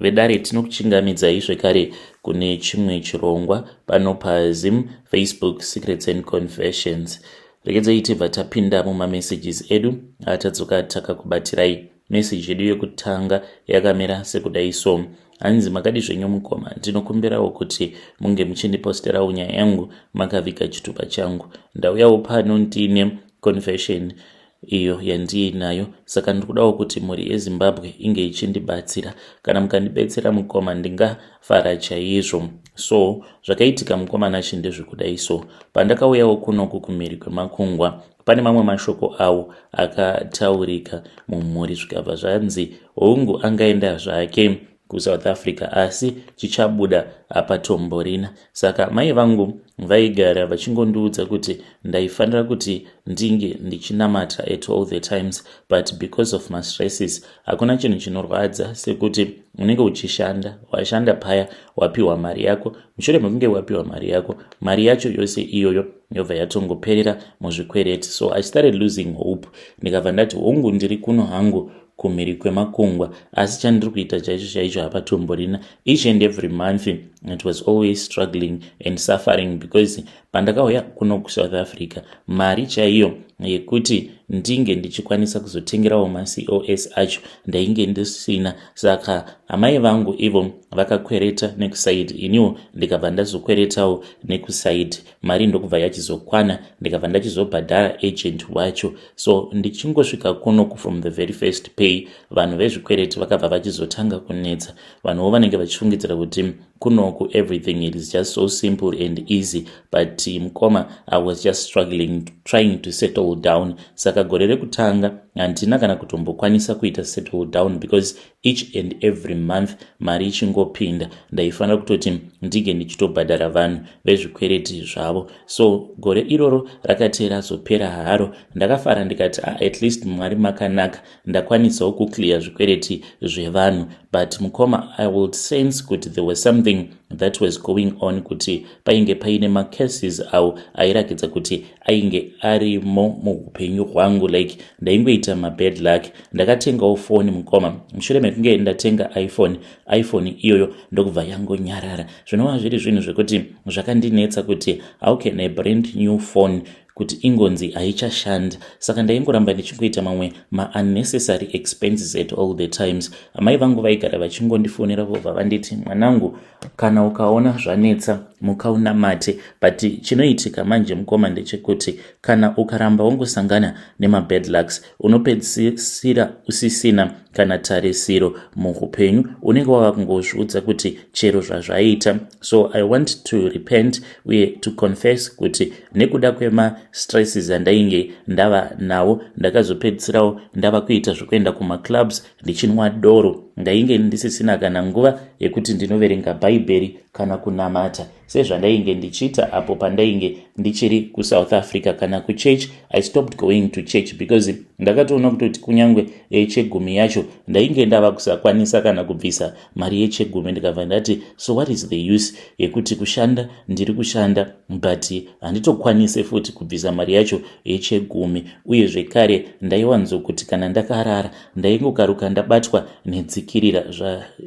Vedare, tinokuchingamidzai zvekare kune chimwe chirongwa pano paZim Facebook Secrets and Confessions. Regedzai tibva tapinda mumamessages edu atadzoka takakubatirai. Meseji yedu yekutanga yakamira sekudai so. Hanzi, "Makadi zvenyu mukoma? Ndinokumbirawo kuti munge muchindiposterawo nyaya yangu makaviga chitupa changu. Ndauyawo pano ndine confession iyo yandiinayo, saka ndiri kudawo kuti mhuri yeZimbabwe inge ichindibatsira. Kana mukandibetsera mukoma, ndingafara chaizvo." So zvakaitika, mukoma Nashe, ndezvekudai so. Pandakauyawo kunoku kumhiri kwemakungwa, pane mamwe mashoko awo akataurika mumhuri, zvikabva zvanzi hongu, angaenda zvake kuSouth Africa, asi chichabuda hapatomborina. Saka mai vangu vaigara vachingondiudza kuti ndaifanira kuti ndinge ndichinamata at all the times, but because of mastresses, hakuna chinhu chinorwadza sekuti unenge uchishanda, washanda paya, wapiwa mari yako. Mushure mekunge wapiwa mari yako, mari yacho yose iyoyo yobva yatongoperera muzvikwereti. So I started losing hope. Ndikabva ndati, hongu, ndiri kuno hangu kumhiri kwemakungwa, asi chandiri kuita chaicho chaicho hapatomborina. Each and every month it was always struggling and suffering, because pandakauya kuno kuSouth Africa, mari chaiyo yekuti ndinge ndichikwanisa kuzotengerawo maCOS acho ndainge ndisina. Saka amai vangu ivo vakakwereta nekuside, iniwo ndikabva ndazokweretawo nekuside. Mari ndokubva yachizokwana, ndikabva ndachizobhadhara agent wacho. So ndichingosvika kunoku, from the very first pay, vanhu vezvikwereti vakabva vachizotanga kunetsa. Vanhuwo vanenge vachifungidzira kuti kunoku everything, it is just so simple and easy, but mukoma, I was just struggling trying to settle down. Saka gore rekutanga handina kana kutombokwanisa kuita settle down, because each and every month mari ichingopinda, ndaifanira kutoti ndinge ndichitobhadhara vanhu vezvikwereti zvavo. So gore iroro rakati razopera haro, ndakafara ndikati, "Ah, at least Mwari makanaka, ndakwanisawo kuclear zvikwereti zvevanhu." But mukoma, I would sense kuti there was something that was going on, kuti painge paine macurses awo airakidza kuti ainge arimo muupenyu hwangu. Like ndaingoita mabad luck. Ndakatengawo foni, mukoma. Mushure mekunge ndatenga iPhone, iPhone iyoyo ndokubva yangonyarara, zvinova zviri zvinhu zvekuti zvakandinetsa kuti how can a brand new phone kuti ingonzi haichashanda? Saka ndaingoramba ndichingoita mamwe maunnecessary expenses at all the times. Amai vangu vaigara vachingondifonera, vobva vanditi, "Mwanangu, kana ukaona zvanetsa, mukaunamate." But chinoitika manje, mukoma, ndechekuti kana ukaramba wangosangana nemabad lucks, unopedzisira usisina kana tarisiro muupenyu. Unenge wava kungozviudza kuti chero zvazvaita. So I want to repent uye to confess kuti nekuda kwemastresses andainge ndava nawo, ndakazopedzisirawo ndava kuita zvekuenda kumaclubs ndichinwa doro. Ndainge ndisisina kana nguva yekuti ndinoverenga Bhaibheri kana kunamata sezvandainge ndichiita apo pandainge ndichiri kuSouth Africa. Kana kuchurch, I stopped going to church, because ndakatoona kutoti kunyange yechegumi yacho ndainge ndava kusakwanisa kana kubvisa mari yechegumi. Ndikabva ndati, so what is the use yekuti kushanda ndiri kushanda, but handitokwanise futi kubvisa mari yacho yechegumi? Uye zvekare ndaiwanzokuti kana ndakarara, ndaingokaruka ndabatwa nedzikirira.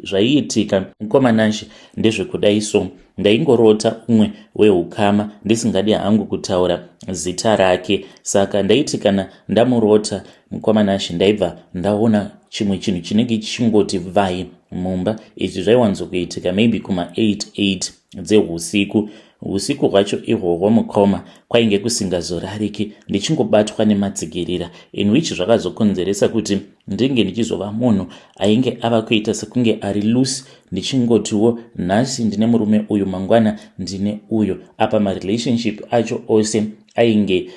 Zvaiitika, mukoma Nashe, ndezvekudai so. Ndaingorota umwe weukama, ndisingadi hangu kutaura zita rake. Saka ndaiti kana ndamurota, mukoma Nashe, ndaibva ndaona chimwe chinhu chinenge chichingoti vhai mumba. Izvi zvaiwanzokuitika maybe kuma88 dzeusiku. Usiku hwacho ihwohwo, mukoma, kwainge kusingazorariki, ndichingobatwa nemadzikirira, in which zvakazokonzeresa kuti ndinge ndichizova munhu ainge ava kuita sekunge ari loose, ndichingotiwo nhasi ndine murume uyu, mangwana ndine uyo. Apa marelationship acho ose ainge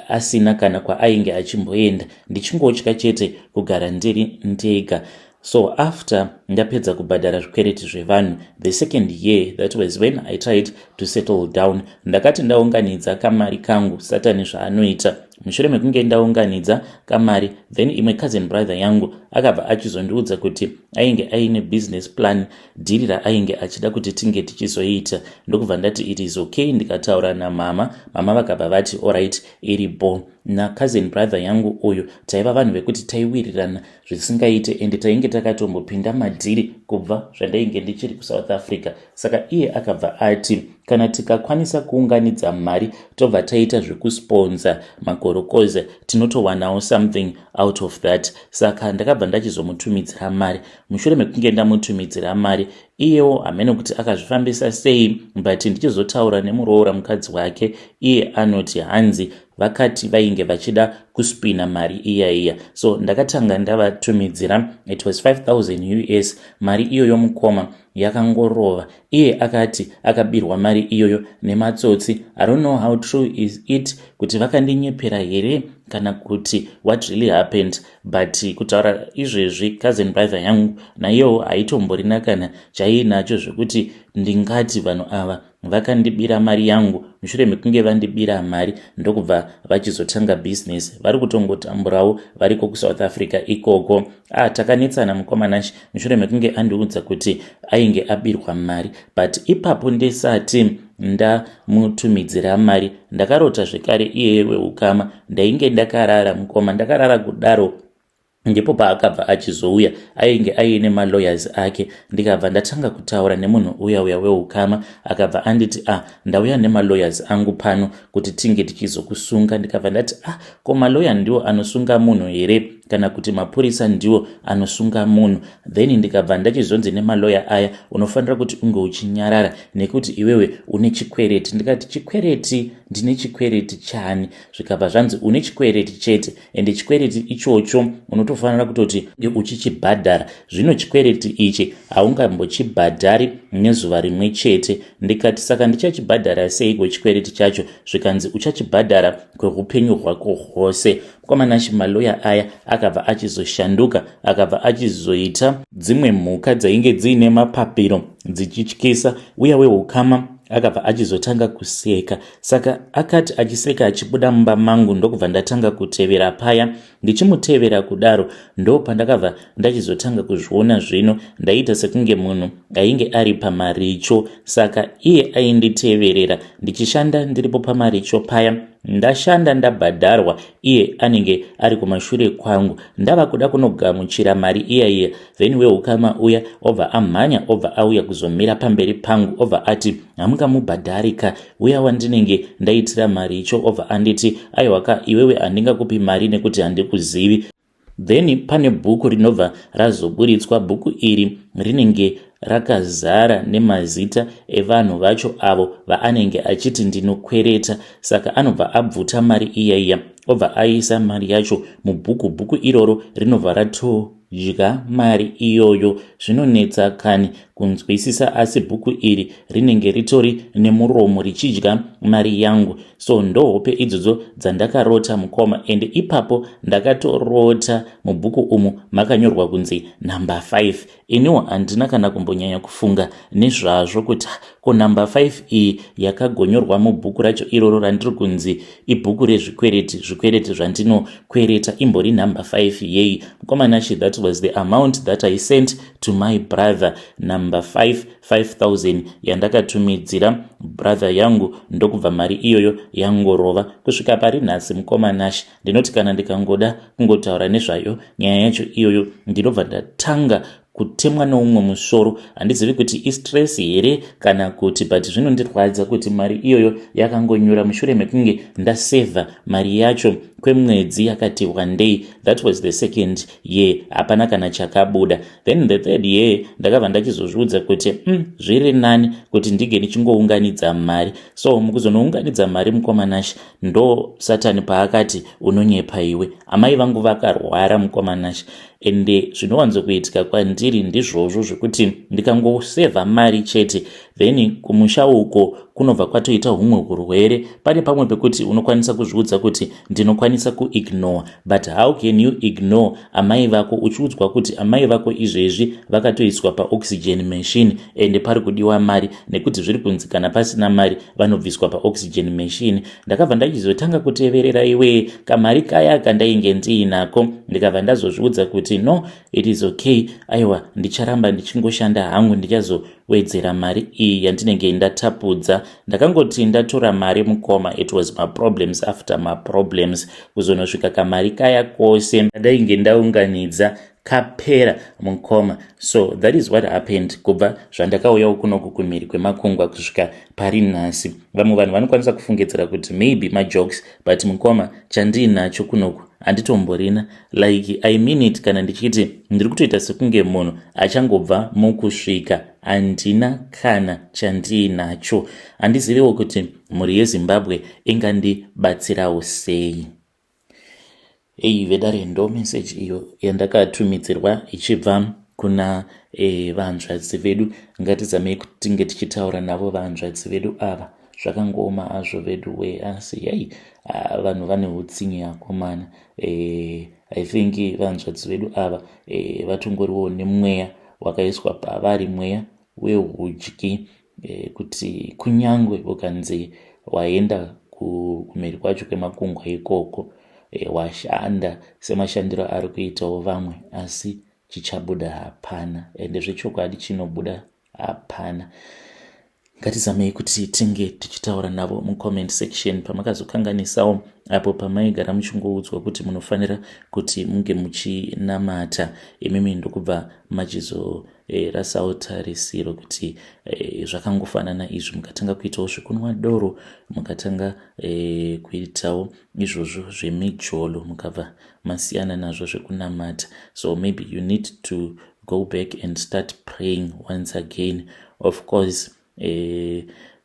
asina kana kwaainge achimboenda, ndichingotya chete kugara ndiri ndega. So after ndapedza kubhadhara zvikwereti zvevanhu, the second year, that was when I tried to settle down. Ndakati ndaunganidza kamari kangu, Satani zvaanoita, Mushure mekunge ndaunganidza kamari, then imwe cousin brother yangu akabva achizondiudza kuti ainge aine business plan, deal raainge achida kuti tinge tichizoita. Ndokubva ndati it is okay. Ndikataura namama, mama vakabva vati alright, iripo. Nacousin brother yangu uyu taiva vanhu vekuti taiwirirana zvisingaite, ende tainge takatombopinda madeal kubva zvandainge ndichiri kuSouth Africa. Saka iye akabva ati kana tikakwanisa kuunganidza mari, tobva taita zvekusponsor makorokoza, tinotowanawo something out of that. Saka ndakabva ndachizomutumidzira mari. Mushure mekunge ndamutumidzira mari, iyewo hamene kuti akazvifambisa sei, but ndichizotaura nemuroora, mukadzi wake, iye anoti hanzi vakati vainge vachida kuspina mari iya iya. So ndakatanga ndavatumidzira, it was 5000 US. Mari iyoyo, mukoma, yakangorova. Iye akati akabirwa mari iyoyo nematsotsi. I don't know how true is it, kuti vakandinyepera here kana kuti what really happened, but kutaura izvezvi, cousin brother yangu naiyewo haitomborina kana chaiinacho zvekuti ndingati vanhu ava vakandibira mari yangu. Mushure mekunge vandibira mari, ndokubva vachizotanga bhizinesi, vari kutongotamburawo variko kuSouth Africa ikoko. Ah, takanetsana, mukoma Nashi, mushure mekunge andiudza kuti ainge abirwa mari. But ipapo ndisati ndamutumidzira mari, ndakarota zvekare iyeye weukama. Ndainge ndakarara, mukoma, ndakarara kudaro, ndipo paakabva achizouya, ainge aine malawyers ake. Ndikabva ndatanga kutaura nemunhu uya uya weukama. Akabva anditi, "Ah, ndauya nemalawyers angu pano kuti tinge tichizokusunga." Ndikabva ndati, "Ah, ko malawyer ndiwo anosunga munhu here, kana kuti mapurisa ndiwo anosunga munhu?" Then ndikabva ndachizonzi nemaloya aya, "Unofanira kuti unge uchinyarara nekuti iwewe une chikwereti." Ndikati, "Chikwereti? Ndine chikwereti chani?" Zvikabva zvanzi, "Une chikwereti chete, ende chikwereti ichocho unotofanira kutoti uchichibhadhara. Zvino chikwereti ichi haungambochibhadhari nezuva rimwe chete." Ndikati, "Saka ndichachibhadhara seiko chikwereti chacho?" Zvikanzi, "Uchachibhadhara kweupenyu hwako hwose." Mukoma Nashi, maloya aya akabva achizoshanduka, akabva achizoita dzimwe mhuka dzainge dziine mapapiro dzichityisa. Uya weukama akabva achizotanga kuseka. Saka akati achiseka achibuda mumba mangu, ndokubva ndatanga kutevera paya. Ndichimutevera kudaro, ndo pandakabva ndachizotanga kuzviona zvino ndaita sekunge munhu ainge ari pamaricho. Saka iye ainditeverera ndichishanda ndiripo pamaricho paya. Ndashanda, ndabhadharwa, iye anenge ari kumashure kwangu. Ndava kuda kunogamuchira mari iya iya, then weukama uya obva amhanya, obva auya kuzomira pamberi pangu, obva ati, "Hamungamubhadharika uya wandinenge ndaitira maricho." Obva anditi, "Aiwaka iwewe, handingakupi mari nekuti handikuzivi." Then pane bhuku rinobva razoburitswa. Bhuku iri rinenge rakazara nemazita evanhu vacho avo vaanenge achiti ndinokwereta. Saka anobva abvuta mari iya iya, obva aisa mari yacho mubhuku. Bhuku iroro rinobva ratodya mari iyoyo. Zvinonetsa kani kunzwisisa, asi bhuku iri rinenge ritori nemuromo richidya mari yangu. So ndohope idzodzo dzandakarota, mukoma. Ende ipapo ndakatorota mubhuku umu makanyorwa kunzi number 5. Iniwo handina kana kumbonyanya kufunga nezvazvo kuti ko number 5 iyi yakagonyorwa mubhuku racho iroro randiri kunzi ibhuku rezvikwereti, zvikwereti zvandinokwereta, imbori number 5 yei? Mukoma Nashi, that was the amount that I sent to my brother, number 5, 5000 yandakatumidzira brother yangu, ndokubva mari iyoyo yangorova kusvika pari nhasi. Mukoma Nashi, ndinoti kana ndikangoda kungotaura nezvayo nyaya yacho iyoyo, ndinobva ndatanga kutemwa neumwe musoro. Handizivi kuti istress here kana kuti, but zvinondirwadza kuti mari iyoyo yakangonyura mushure mekunge ndasevha mari yacho kwemwedzi yakati wandei. That was the second year, hapana kana chakabuda. Then the third year ndakabva ndachizozviudza kuti zviri nani kuti ndinge ndichingounganidza mari. So mukuzonounganidza mari, mukoma Nashi, ndo Satani paakati, "Unonyepa iwe." Amai vangu vakarwara, mukoma Nashi, ende zvinowanzokuitika kwandiri ndizvozvo zvekuti ndikangosevha mari chete, then kumusha uko Kunobva kwatoita humwe urwere. Pane pamwe pekuti unokwanisa kuzviudza kuti ndinokwanisa kuignore, but how can you ignore amai vako uchiudzwa kuti amai vako izvezvi vakatoiswa paoxygen machine, ende pari kudiwa mari, nekuti zviri kunzi kana pasina mari vanobviswa paoxygen machine? Ndakabva ndachizotanga kuteverera iwe kamari kaya kandainge ndiinako. Ndikabva ndazozviudza kuti no, it is okay, aiwa, ndicharamba ndichingoshanda hangu, ndichazowedzera mari iyi yandinenge ndatapudza. Ndakangoti ndatora mari, mukoma, it was maproblems after maproblems, kuzonosvika kamari kaya kose ndainge ndaunganidza kapera, mukoma. So that is what happened kubva zvandakauyawo kunoku kumhiri kwemakungwa kusvika pari nhasi. Vamwe vanhu vanokwanisa kufungidzira kuti maybe majokes, but mukoma, chandiinacho kunoku handitomborina. Like, I mean it kana ndichiti ndiri kutoita sekunge munhu achangobva mukusvika. Handina kana chandiinacho. Handiziviwo kuti mhuri yeZimbabwe ingandibatsirawo sei. Ei vedare, ndo meseji iyo yandakatumidzirwa ichibva kuna vanzvadzi vedu. Ngatizamei tinge tichitaura navo vanzvadzi vedu ava. Zvakangooma hazvo vedu we, asi yai, vanhu vane utsinye, akomana. I think vanzvadzi vedu ava vatongoriwo nemweya wakaiswa pavari, mweya wehudyi, kuti kunyangwe ukanzi waenda kumhiri kwacho kwemakungwa ikoko, washanda semashandiro ari kuitawo vamwe, asi chichabuda hapana. Ende zvechokwadi chinobuda hapana. Ngatizamei kuti tinge tichitaura navo mucomment section. Pamakazokanganisawo apo pamaigara muchingoudzwa kuti munofanira kuti munge muchinamata, imimi ndokubva machizorasawo tarisiro kuti zvakangofanana izvi, mukatanga kuitawo zvekunwa doro, mukatanga kuitawo izvozvo zvemijolo, mukabva masiyana nazvo zvekunamata. So maybe you need to go back and start praying once again. Of course,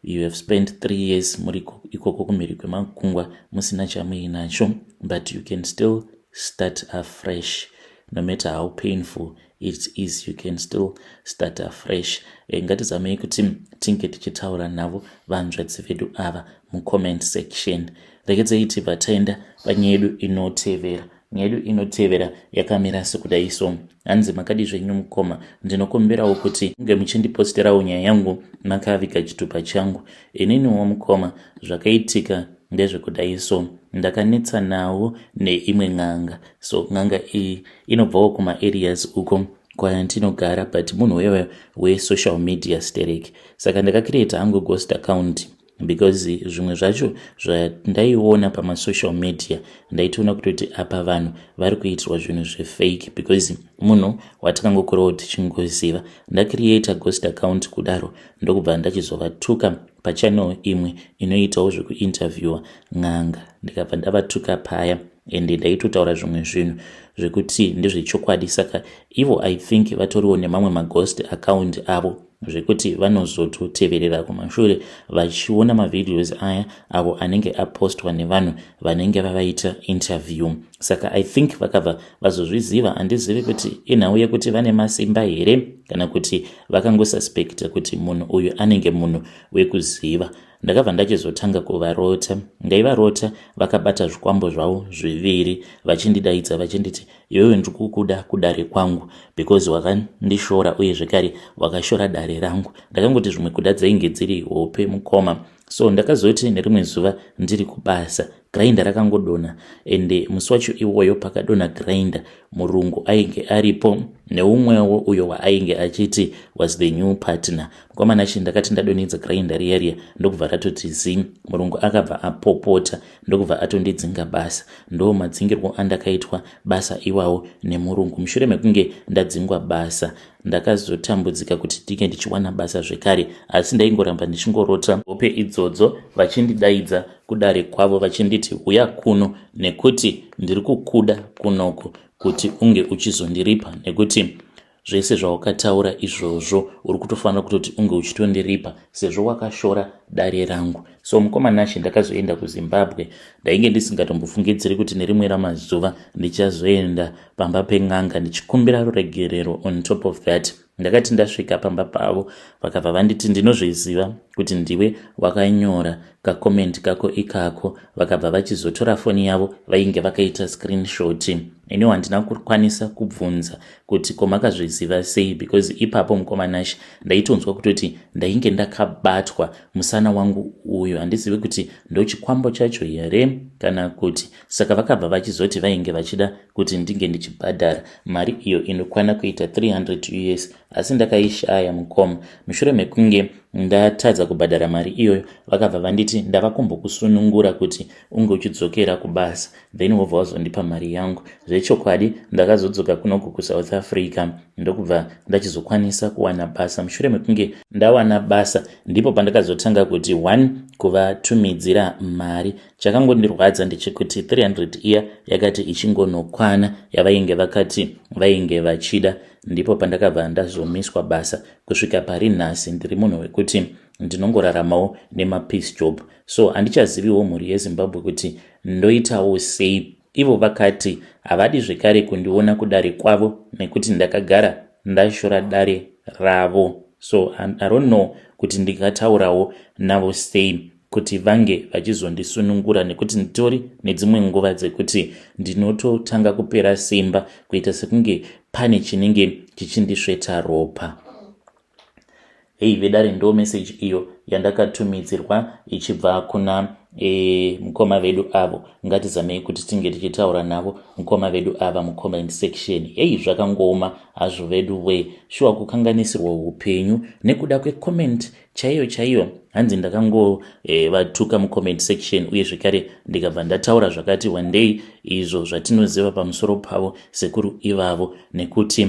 you have spent 3 years muri ikoko kumhiri kwemakungwa musina chamuinacho, but you can still start afresh. No matter how painful it is, you can still start afresh. Ngatizamei kuti tinge tichitaura navo vanzvadzi vedu ava mucomment section. Regedzei tibva taenda panyaya yedu inotevera. Nyaya yedu inotevera yakamira sekudai so. Hanzi, "Makadi zvenyu mukoma? Ndinokumbirawo kuti munge muchindiposterawo nyaya yangu makaviga chitupa changu. Ininiwo mukoma, zvakaitika ndezvekudai so. Ndakanetsanawo neimwe n'anga. So n'anga iyi inobvawo kumaareas uko kwandinogara, but munhu wewe wesocial media sterek. Saka ndakacreata hangu ghost account because zvimwe zvacho zvandaiona pamasocial media ndaitoona kutoti apa vanhu vari kuitirwa zvinhu zvefake, because munhu watakangokurawo tichingoziva. Ndacreata ghost account kudaro, ndokubva ndachizovatuka pachannel imwe inoitawo zvekuinterviewa n'anga. Ndikabva ndavatuka paya, ende ndaitotaura zvimwe zvinhu zvekuti ndezvechokwadi. Saka ivo, I think vatoriwo nemamwe maghost account avo zvekuti vanozototeverera kumashure vachiona mavideos aya avo anenge apostwa nevanhu vanenge vavaita interview. Saka I think vakabva vazozviziva. Handizivi kuti inhau yekuti vane masimba here kana kuti vakangosuspecta kuti munhu uyu anenge munhu wekuziva. Ndakabva ndachizotanga kuvarota. Ndaivarota vakabata zvikwambo zvavo zviviri vachindidaidza vachinditi, 'Iwewe, ndiri kukuda kudare kwangu because wakandishora uye zvekare wakashora dare rangu.' Ndakangoti zvimwe kuda dzainge dziri hope, mukoma. So ndakazoti nerimwe zuva ndiri kubasa, grinder rakangodonha. Ende musi wacho iwoyo pakadonha grinder, murungu ainge aripo neumwewo uyo waainge achiti was the new partner. Mukomana chi, ndakati ndadonhedza grinder riya riya, ndokubva ratoti zi. Murungu akabva apopota, ndokubva atondidzinga basa. Ndo madzingirwo andakaitwa basa iwawo nemurungu. Mushure mekunge ndadzingwa basa, ndakazotambudzika kuti ndinge ndichiwana basa zvekare, asi ndaingoramba ndichingorota hope idzodzo vachindidaidza kudare kwavo vachinditi, 'Uya kuno nekuti ndiri kukuda kunoko kuti unge uchizondiripa, nekuti zvese zvawakataura izvozvo uri kutofanira kutoti unge uchitondiripa sezvo wakashora dare rangu.' So mukoma Nashe, ndakazoenda kuZimbabwe. Ndainge ndisingatombofungidziri kuti nerimwe ramazuva ndichazoenda pamba pen'anga ndichikumbira ruregerero. On top of that, Ndakati ndasvika pamba pavo vakabva vanditi ndinozviziva kuti ndiwe wakanyora kakomenti kako ikako. Vakabva vachizotora foni yavo vainge vakaita screenshot. Iniwo handina kukwanisa kubvunza kuti ko makazviziva sei because ipapo mukoma Nashe ndaitonzwa kutoti ndainge ndakabatwa musana wangu uyo, handizivi kuti ndochikwambo chacho here kana kuti. Saka vakabva vachizoti vainge vachida kuti ndinge ndichibhadhara mari iyo inokwana kuita 300 US, asi ndakaishaya mukoma. Mushure mekunge ndatadza kubhadhara mari iyoyo, vakabva vanditi ndava kumbokusunungura kuti unge uchidzokera kubasa, then wobva wazondipa mari yangu. Zvechokwadi ndakazodzoka kunoku kuSouth Africa ndokubva ndachizokwanisa kuwana basa. Mushure mekunge ndawana basa ndipo pandakazotanga kuti one kuvatumidzira mari. Chakangondirwadza ndechekuti 300 iya yakati ichingonokwana yavainge vakati vainge vachida, ndipo pandakabva ndazomiswa basa. Kusvika pari nhasi ndiri munhu wekuti ndinongoraramawo nemapiece job, so handichaziviwo mhuri yeZimbabwe kuti ndoitawo sei. Ivo vakati havadi zvekare kundiona kudare kwavo nekuti ndakagara ndashora dare ravo, so I don't know kuti ndingataurawo navo sei kuti vange vachizondisunungura, nekuti nditori nedzimwe nguva dzekuti ndinototanga kupera simba, kuita sekunge pane chinenge chichindisveta ropa. Hei vedare, ndo meseji iyo yandakatumidzirwa ichibva kuna mukoma vedu avo. Ngatizamei kuti tinge tichitaura navo mukoma vedu ava mucomment section. Hei, zvakangooma hazvo vedu we, shuwa kukanganisirwa upenyu nekuda kwecomment chaiyo chaiyo. Hanzi ndakangovatuka mucomment section, uye zvekare ndikabva ndataura zvakati wandei izvo zvatinoziva pamusoro pavo sekuru ivavo, nekuti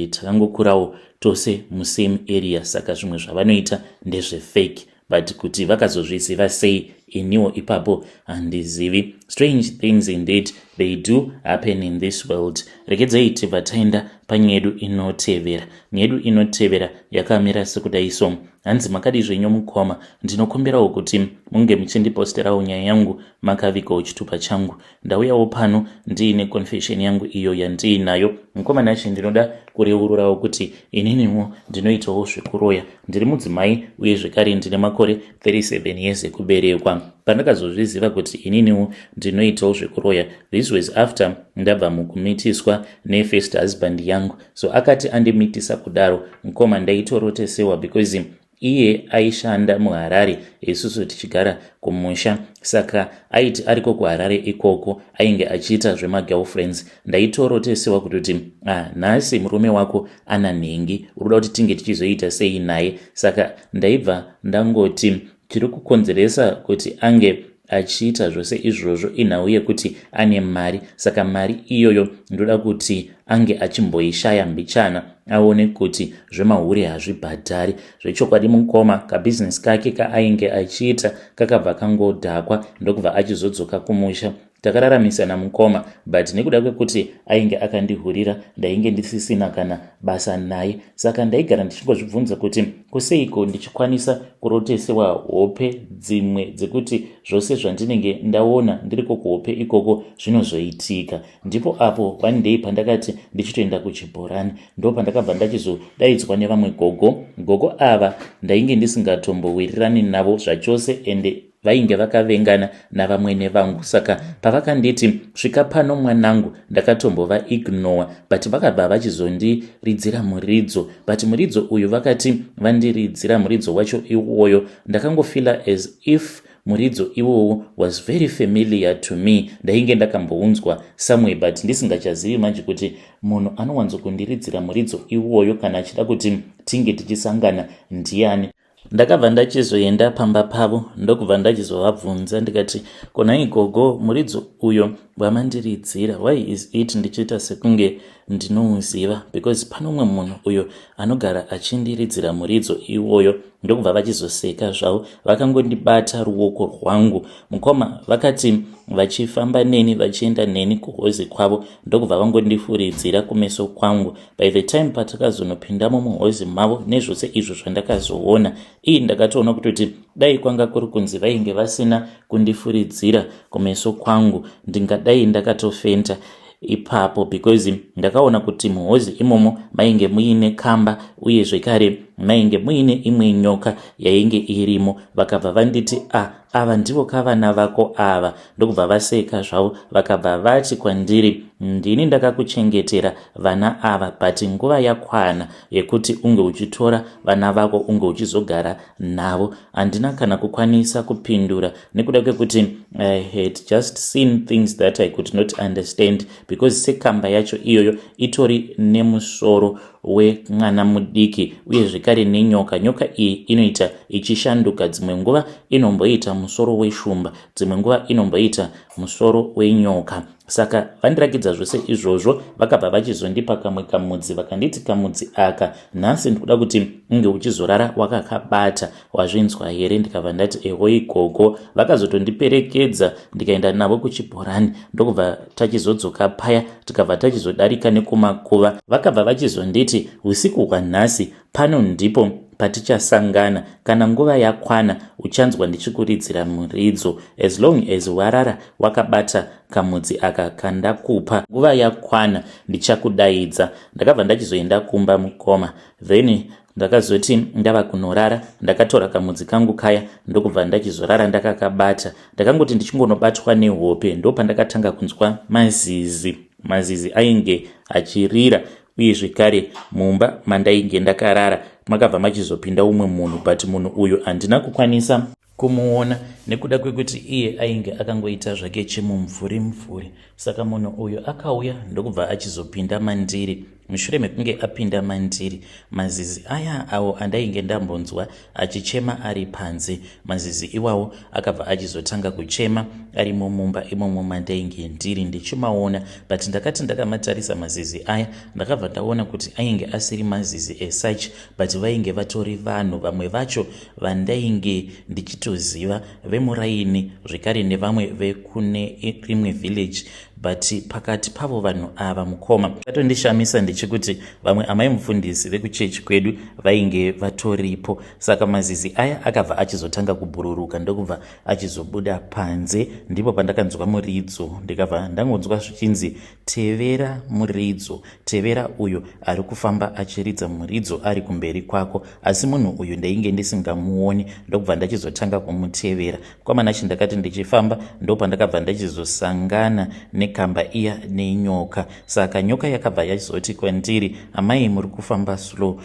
takangokurawo tose musame area, saka zvimwe zvavanoita ndezvefake. But kuti vakazozviziva sei, iniwo ipapo handizivi. Strange things indeed, they do happen in this world. Regedzei tibva taenda panyaya yedu inotevera. Nyaya yedu inotevera yakamira sekudai so. Hanzi, makadi zvenyu mukoma? Ndinokumbirawo kuti munge muchindiposterawo nyaya yangu makavigawo chitupa changu. Ndauyawo pano ndiine confession yangu iyo yandiinayo. Mukoma Nashe, ndinoda kureururawo kuti ininiwo ndinoitawo zvekuroya. Ndiri mudzimai uye zvekare ndine makore 37 years ekuberekwa. Pandakazozviziva kuti ininiwo ndinoitawo zvekuroya, this was after ndabva mukumitiswa nefirst husband yangu. So akati andimitisa kudaro, mukoma, ndaitorotesewa because iye aishanda muHarare, isusu tichigara kumusha. Saka aiti ariko kuHarare ikoko ainge achiita zvemagirlfriends. Ndaitorotesewa kutoti, ah, nhasi murume wako ana nhengi, uri kuda kuti tinge tichizoita sei naye? Saka ndaibva ndangoti chiri kukonzeresa kuti ange achiita zvose izvozvo inhau yekuti ane mari, saka mari iyoyo ndoda kuti ange achimboishaya mbichana aone kuti zvemahure hazvibhadhari. Zvechokwadi mukoma, kabhizinesi kake kaainge achiita kakabva kangodhakwa, ndokubva achizodzoka kumusha. Takararamisana mukoma, but nekuda kwekuti ainge akandihurira, ndainge ndisisina kana basa naye. Saka ndaigara ndichingozvibvunza kuti kuseiko ndichikwanisa kurotesewa hope dzimwe dzekuti zvose zvandinenge ndaona ndiriko kuhope ikoko zvinozoitika. Ndipo apo one day pandakati ndichitoenda kuchibhorani, ndo pandakabva ndachizodaidzwa nevamwe gogo. Gogo ava ndainge ndisingatombowirirani navo zvachose, ende vainge vakavengana navamwene vangu. Saka pavakanditi, "Svika pano mwanangu," ndakatombova ignore, but vakabva vachizondiridzira muridzo. But muridzo uyu, vakati vandiridzira muridzo wacho iwoyo, ndakangofeela as if muridzo iwowo was very familiar to me. Ndainge ndakambounzwa somewhere, but ndisingachazivi manje kuti munhu anowanzokundiridzira muridzo iwoyo kana achida kuti tinge tichisangana ndiani. Ndakabva ndachizoenda pamba pavo, ndokubva ndachizovabvunza ndikati, "Konai gogo, muridzo uyo wamandiridzira, why is it ndichiita sekunge ndinouziva? Because pano umwe munhu uyo anogara achindiridzira muridzo iwoyo." Ndokubva vachizoseka zvavo, vakangondibata ruoko rwangu mukoma, vakati vachifamba neni, vachienda neni kuhozi kwavo, ndokubva vangondifuridzira kumeso kwangu. By the time patakazonopindamo muhozi mavo, nezvose izvo zvandakazoona ii, ndakatoona kutoti dai kwanga kuri kunzi vainge vasina kundifuridzira kumeso kwangu, ndingadai ndakatofenta. ipapo, because ndakaona kuti muhozi imomo mainge muine kamba, uye zvekare mainge muine imwe nyoka yainge irimo. Vakabva vanditi, "A ah, ava ndivo kavana vako ava." Ndokubva vaseka zvavo, vakabva vati kwandiri, "Ndini ndakakuchengetera vana ava, but nguva yakwana yekuti unge uchitora vana vako, unge uchizogara navo." Handina kana kukwanisa kupindura nekuda kwekuti I had just seen things that I could not understand, because sekamba yacho iyoyo itori nemusoro wemwana mudiki, uye zvekare nenyoka. Nyoka iyi inoita ichishanduka, dzimwe nguva inomboita musoro weshumba, dzimwe nguva inomboita musoro wenyoka. Saka vandirakidza zvose izvozvo, vakabva vachizondipa kamwe kamudzi, vakanditi, "Kamudzi aka nhasi ndikuda kuti unge uchizorara wakakabata, wazvinzwa here?" Ndikabva ndati, "Ehoi, gogo." Vakazotondiperekedza, ndikaenda navo kuchibhorani, ndokubva tachizodzoka paya, tikabva tachizodarika nekumakuva. Vakabva vachizonditi, "Usiku hwanhasi pano ndipo patichasangana. Kana nguva yakwana, uchanzwa ndichikuridzira muridzo. As long as warara wakabata kamudzi aka kandakupa, nguva yakwana ndichakudaidza." Ndakabva ndachizoenda kumba, mukoma. Then ndakazoti ndava kunorara, ndakatora kamudzi kangu kaya, ndokubva ndachizorara ndakakabata. Ndakangoti ndichingonobatwa nehope, ndo pandakatanga kunzwa mazizi. Mazizi ainge achirira, uye zvekare mumba mandainge ndakarara makabva machizopinda umwe munhu, but munhu uyu handina kukwanisa kumuona nekuda kwekuti iye ainge akangoita zvake chimumvuri mvuri. Saka munhu uyu akauya, ndokubva achizopinda mandiri. Mushure mekunge apinda mandiri, mazizi aya awo andainge ndambonzwa achichema ari panze, mazizi iwawo akabva achizotanga kuchema arimo mumba imomo mandainge ndiri ndichimaona. But ndakati ndakamatarisa mazizi aya, ndakabva ndaona kuti ainge asiri mazizi as such, but vainge vatori vanhu, vamwe vacho vandainge ndichitoziva vemuraini, zvekare nevamwe vekune rimwe village. But pakati pavo vanhu ava, mukoma, vatondishamisa ndechekuti vamwe amai mufundisi vekuchechi kwedu vainge vatoripo. Saka mazizi aya akabva achizotanga kubhururuka, ndokubva achizobuda panze. Ndipo pandakanzwa muridzo, ndikabva ndangonzwa zvichinzi, "Tevera muridzo, tevera uyo ari kufamba achiridza muridzo ari kumberi kwako." Asi munhu uyu ndainge ndisingamuoni, ndokubva ndachizotanga kumutevera kwamanachi. Ndakati ndichifamba, ndopandakabva ndachizosangana nekamba iya nenyoka. Saka nyoka yakabva yachizoti kwandiri, "Amai, muri kufamba slow,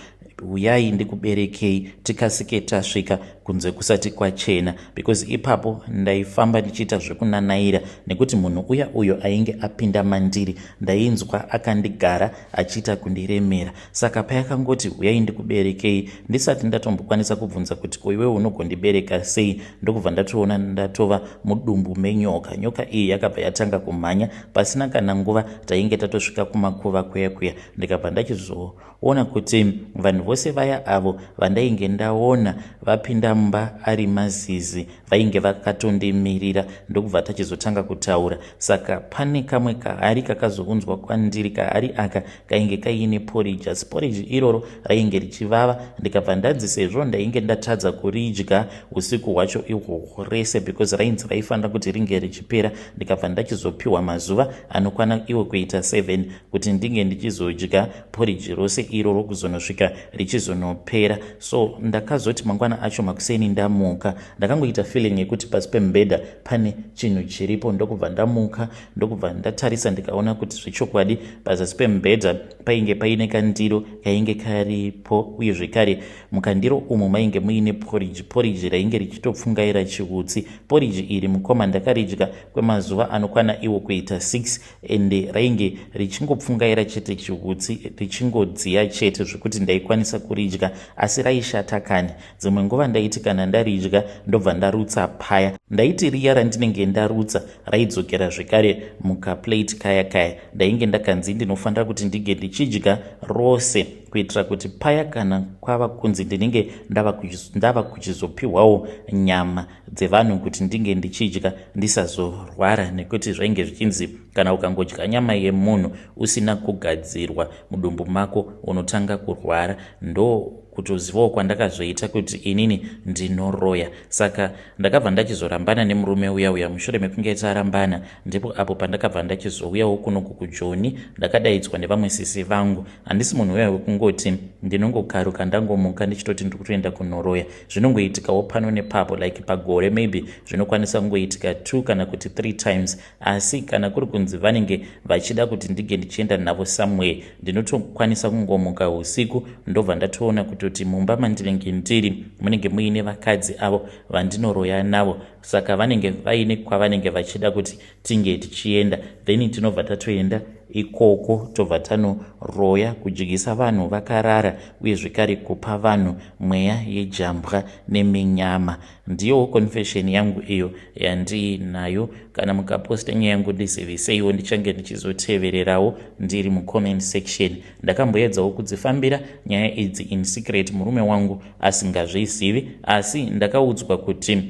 uyai ndikuberekei, tikasike tasvika kunze kusati kwachena," because ipapo ndaifamba ndichiita zvekunanaira, nekuti munhu uya uyo ainge apinda mandiri ndainzwa akandigara achiita kundiremera. Saka payakangoti, "Uyai ndikuberekei," ndisati ndatombokwanisa kubvunza kuti, "Ko iwewe unogondibereka sei?" ndokubva ndatoona ndatova mudumbu menyoka. Nyoka iyi yakabva yatanga kumhanya. Pasina kana nguva tainge tatosvika kumakuva kuya kuya. Ndikabva ndachizoona kuti vanhu vose vaya avo vandainge ndaona vapinda mumba ari mazizi vainge vakatondimirira, ndokubva tachizotanga kutaura. Saka pane kamwe kahari kakazounzwa kwandiri. Kahari aka kainge kaine porridge, asi porridge iroro rainge richivava. Ndikabva ndanzi, sezvo ndainge ndatadza kuridya usiku hwacho ihwohwo rese, because rainzi raifanira kuti ringe richipera, ndikabva ndachizopiwa mazuva anokwana iwo kuita 7 kuti ndinge ndichizodya porridge rose iroro kuzonosvika richizonopera. So ndakazoti mangwana acho makuseni ndamuka, ndakangoita feeling yekuti pasi pemubhedha pane chinhu chiripo, ndokubva ndamuka, ndokubva ndatarisa, ndikaona kuti zvechokwadi pazasi pemubhedha painge paine kandiro kainge karipo, uye zvekare mukandiro umu mainge muine porridge. Porridge rainge richitopfungaira chiutsi. Porridge iri, mukoma, ndakaridya kwemazuva anokwana iwo kuita 6, ende rainge richingopfungaira chete chiutsi, richingodziya chete, zvekuti ndaikwanisa kuridya, asi raishata kani. Dzimwe nguva ndaiti kana ndaridya, ndobva ndarutsa paya. Ndaiti riya randinenge ndarutsa raidzokera zvekare mukaplate kaya kaya. Ndainge ndakanzi ndinofanira kuti ndinge ndichidya rose, kuitira kuti paya kana kwava kunzi ndinenge ndava kuchizopiwawo nyama dzevanhu kuti ndinge ndichidya, ndisazorwara, nekuti zvainge zvichinzi kana ukangodya nyama yemunhu usina kugadzirwa mudumbu mako, unotanga kurwara. Ndo kutozivawo kwandakazoita kuti inini ndinoroya. Saka ndakabva ndachizorambana nemurume uya uya. Mushure mekunge tarambana, ndipo apo pandakabva ndachizouyawo kunoku kuJoni. Ndakadaidzwa nevamwe sisi vangu. Handisi munhu uya wekungoti ndinongokaruka ndangomuka ndichitoti ndiri kutoenda kunoroya. Zvinongoitikawo pano nepapo, like pagore maybe zvinokwanisa kungoitika two kana kuti three times. Asi kana kuri kunzi vanenge vachida kuti ndinge ndichienda navo somewhere, ndinotokwanisa kungomuka usiku, ndobva ndatoona kutoti mumba mandinenge ndiri munenge muine vakadzi avo vandinoroya navo. Saka vanenge vaine kwavanenge vachida kuti tinge tichienda, then tinobva tatoenda ikoko, tobva tanoroya, kudyisa vanhu vakarara, uye zvekare kupa vanhu mweya yejambwa neminyama. Ndiyowo confession yangu iyo yandiinayo. Kana mukaposta nyaya yangu, ndiziviseiwo, ndichange ndichizotevererawo ndiri mucomment section. Ndakamboedzawo kudzifambira nyaya idzi in secret, murume wangu asingazvizivi, asi ndakaudzwa kuti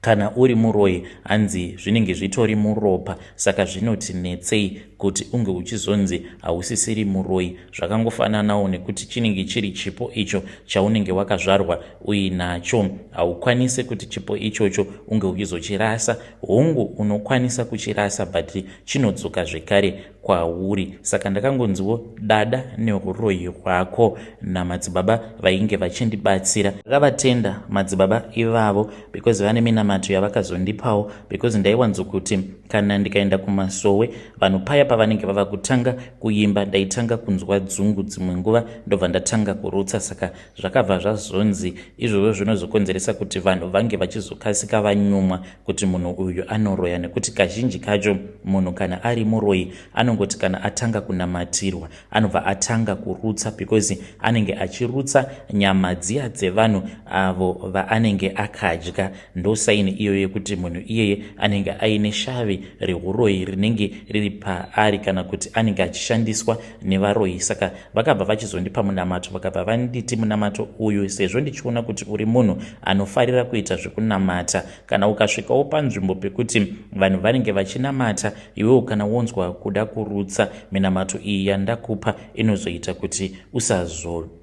kana uri muroyi, hanzi zvinenge zvitori muropa, saka zvinoti netsei kuti unge uchizonzi hausisiri muroyi. Zvakangofananawo nekuti chinenge chiri chipo icho chaunenge wakazvarwa uinacho. Haukwanisi kuti chipo ichocho unge uchizochirasa. Hongu, unokwanisa kuchirasa, but chinodzoka zvekare kwauri. Saka ndakangonziwo dada neuroyi hwako namadzibaba vainge vachindibatsira. Ndakavatenda madzibaba ivavo because vane minamato yavakazondipawo, because ndaiwanzokuti kana ndikaenda kumasowe, vanhu paya pavanenge vava kutanga kuimba, ndaitanga kunzwa dzungu, dzimwe nguva ndobva ndatanga kurutsa. Saka zvakabva zvazonzi izvozvo zvinozokonzeresa kuti vanhu vange vachizokasika vanyumwa kuti munhu uyu anoroya, nekuti kazhinji kacho munhu kana ari muroyi anongoti kana atanga kunamatirwa anobva atanga kurutsa, because anenge achirutsa nyama dziya dzevanhu avo vaanenge akadya. Ndosign iyoyo yekuti munhu iyeye anenge aine shavi reuroyi rinenge riri paari, kana kuti anenge achishandiswa nevaroyi. Saka vakabva vachizondipa munamato, vakabva vanditi munamato uyu, sezvo ndichiona kuti uri munhu anofarira kuita zvekunamata, kana ukasvikawo panzvimbo pekuti vanhu vanenge vachinamata, iwewo kana wonzwa kuda kurutsa, minamato iyi yandakupa inozoita kuti usazorutsa.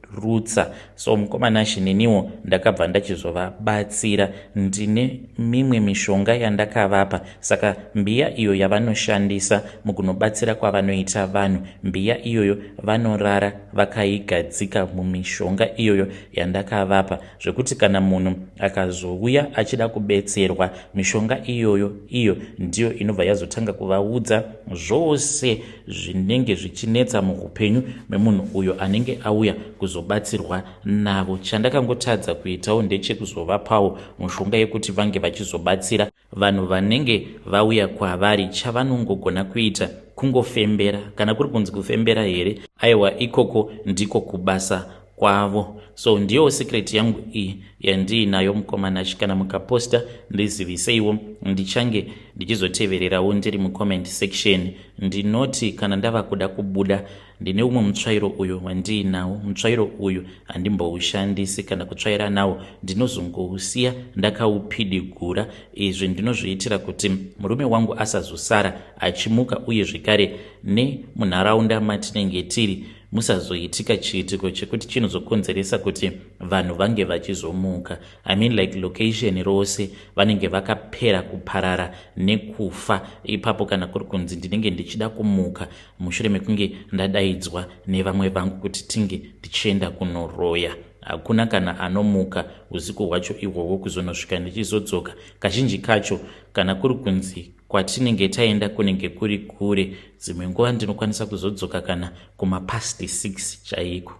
So mukoma Nashe, neniwo ndakabva ndachizovabatsira. Ndine mimwe mishonga yandakavapa. Saka mbiya iyo yavanoshandisa mukunobatsira kwavanoita vanhu, mbiya iyoyo vanorara vakaigadzika mumishonga iyoyo yandakavapa, zvekuti kana munhu akazouya achida kubetserwa, mishonga iyoyo iyo ndiyo inobva yazotanga kuvaudza zvose zvinenge zvichinetsa muupenyu memunhu uyo anenge auya kuzobatsirwa navo. Chandakangotadza kuitawo ndechekuzovapawo mushonga yekuti vange vachizobatsira vanhu vanenge vauya kwavari. Chavanongogona kuita kungofembera. Kana kuri kunzi kufembera here, aiwa, ikoko ndiko kubasa kwavo. So ndiyo secret yangu iyi yandiinayo, mukoma Nashe. Kana mukaposta, ndiziviseiwo, ndichange ndichizotevererawo ndiri mucomment section. Ndinoti kana ndava kuda kubuda, ndine umwe mutsvairo uyo wandiinawo. Mutsvairo uyu handimboushandisi kana kutsvaira nawo, ndinozongousiya ndakaupidigura. Izvi ndinozviitira kuti murume wangu asazosara achimuka, uye zvekare nemunharaunda matinenge tiri musazoitika chiitiko chekuti chinozokonzeresa kuti vanhu vange vachizomuka. I mean, like location rose vanenge vakapera kuparara nekufa ipapo, kana kuri kunzi ndinenge ndichida kumuka mushure mekunge ndadaidzwa nevamwe vangu kuti tinge tichienda kunoroya. Hakuna kana anomuka usiku hwacho ihwohwo kuzonosvika ndichizodzoka. Kazhinji kacho kana kuri kunzi kwatinenge taenda kunenge kuri kure, dzimwe nguva ndinokwanisa kuzodzoka kana kumapast 6 chaiko.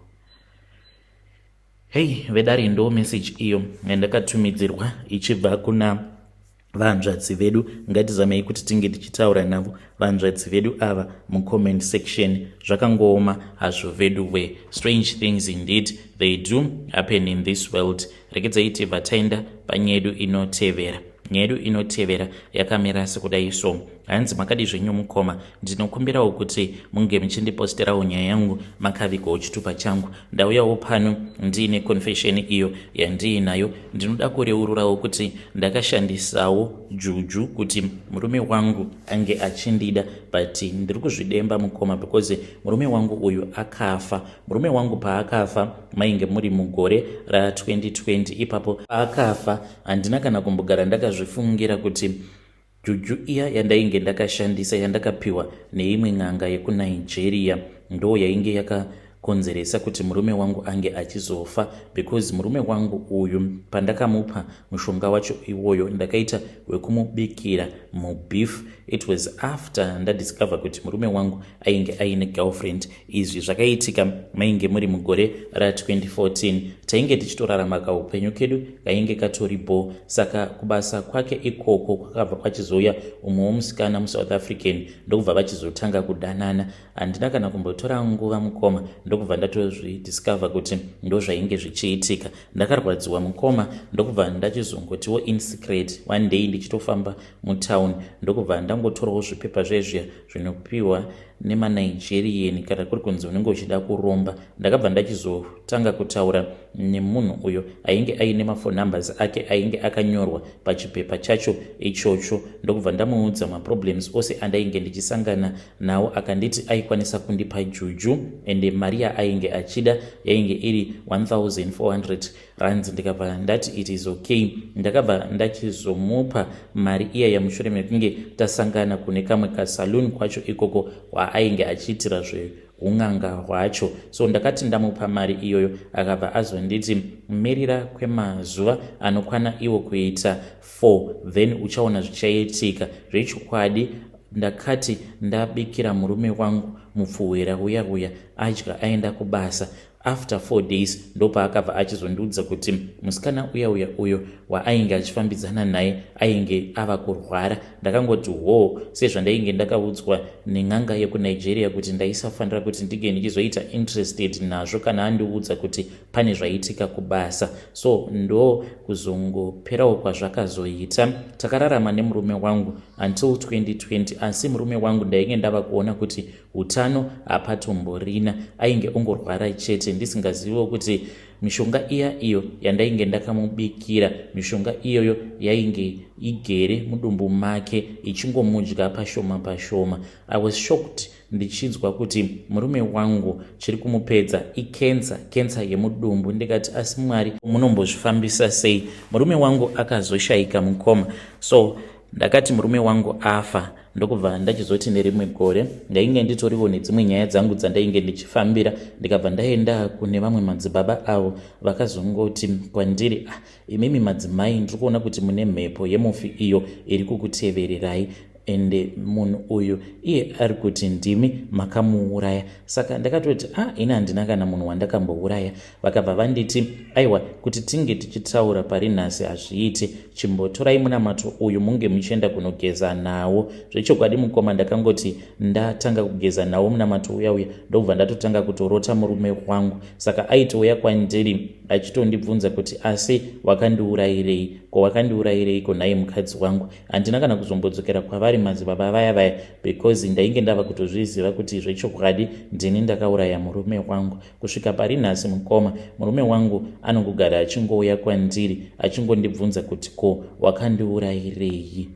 Hei vedare, ndo message iyo yandakatumidzirwa ichibva kuna vanzvadzi vedu. Ngatizamei kuti tinge tichitaura navo vanzvadzi vedu ava mucomment section. Zvakangooma hazvo vedu we. Strange things indeed, they do happen in this world. Regedzai tibva taenda panyaya yedu inotevera. Nyaya yedu inotevera yakamira sekudai so. Hanzi makadii zvenyu mukoma, ndinokumbirawo kuti munge muchindiposterawo nyaya yangu makavigawo chitupa changu. Ndauyawo pano ndiine confession iyo yandiinayo. Ndinoda kureururawo kuti ndakashandisawo juju kuti murume wangu ange achindida, but ndiri kuzvidemba mukoma because murume wangu uyu akafa. Murume wangu paakafa mainge muri mugore ra2020 ipapo paakafa handina kana kumbogara ndakazvifungira kuti Juju iya yandainge ndakashandisa yandakapiwa neimwe n'anga yekuNigeria ndo yainge yakakonzeresa kuti murume wangu ange achizofa, because murume wangu uyu pandakamupa mushonga wacho iwoyo ndakaita wekumubikira mubeef. It was after ndadiscover kuti murume wangu ainge aine girlfriend. Izvi zvakaitika mainge muri mugore ra2014. Tainge tichitorarama kaupenyu kedu kainge katori bho. Saka kubasa kwake ikoko kwakabva kwachizouya umwewo musikana muSouth African, ndokubva vachizotanga kudanana. Handina kana kumbotora nguva mukoma, ndokubva ndatozvidiscover kuti ndozvainge zvichiitika. Ndakarwadziwa mukoma, ndokubva ndachizongotiwo in secret one day ndichitofamba mutown, ndokubva ndangotorawo zvipepa zvezviya zvinopiwa nemaNigerian kana kuri kunzi unenge uchida kuromba. Ndakabva ndachizotanga kutaura nemunhu uyo ainge aine maphone numbers ake ainge akanyorwa pachipepa chacho ichocho, ndokubva ndamuudza maproblems ose andainge ndichisangana nawo. Akanditi aikwanisa kundipa juju, ende mari yaainge achida yainge iri 1400 rands. Ndikabva ndati it is okay. Ndakabva ndachizomupa mari iya yamushure mekunge tasangana kune kamwe kasaloon kwacho ikoko kwaainge achiitira zveun'anga hwacho. So ndakati ndamupa mari iyoyo, akabva azonditi mirira kwemazuva anokwana iwo kuita 4, then uchaona zvichaitika. Zvechokwadi ndakati ndabikira murume wangu mupfuhwira uya uya, adya aenda kubasa, after 4 days ndopaakabva achizondiudza kuti musikana uya uya uyo waainge achifambidzana naye ainge ava kurwara. Ndakangoti hoo, sezvandainge ndakaudzwa nen'anga yekuNigeria kuti ndaisafanira kuti ndinge ndichizoita interested nazvo kana andiudza kuti pane zvaitika kubasa. So ndo kuzongoperawo kwazvakazoita. Takararama nemurume wangu until 2020, asi murume wangu ndainge ndava kuona kuti utano hapatomborina, ainge ongorwara chete, ndisingaziviwo kuti mishonga iya iyo yandainge ndakamubikira, mishonga iyoyo yainge igere mudumbu make ichingomudya pashoma pashoma. I was shocked ndichinzwa kuti murume wangu chiri kumupedza ikensa, kensa yemudumbu. Ndikati asi Mwari munombozvifambisa sei? Murume wangu akazoshayika mukoma. So ndakati murume wangu afa, ndokubva ndachizoti nerimwe gore ndainge nditoriwo nedzimwe nyaya dzangu dzandainge ndichifambira, ndikabva ndaenda kune vamwe madzibaba avo vakazongoti kwandiri, "Ah, imimi madzimai, ndiri kuona kuti mune mhepo yemufi iyo iri kukutevererai, ende munhu uyu iye ari kuti ndimi makamuuraya." Saka ndakatoti, "A ah, ini handina kana munhu wandakambouraya." Vakabva vanditi, "Aiwa, kuti tinge tichitaura pari nhasi hazviiti. Chimbotorai munamato uyu munge muchienda kunogeza nawo." Zvechokwadi mukoma, ndakangoti ndatanga kugeza nawo munamato uya uya, ndokubva ndatotanga kutorota murume wangu. Saka aitouya kwandiri achitondibvunza kuti, "Asi wakandiurayirei? Ko wakandiurayireiko nhai mukadzi wangu?" Handina kana kuzombodzokera kwavari madzibaba vaya vaya, because ndainge ndava kutozviziva kuti zvechokwadi ndini ndakauraya murume wangu. Kusvika pari nhasi mukoma, murume wangu anongogara achingouya kwandiri achingondibvunza kuti, "Ko wakandiurayirei?"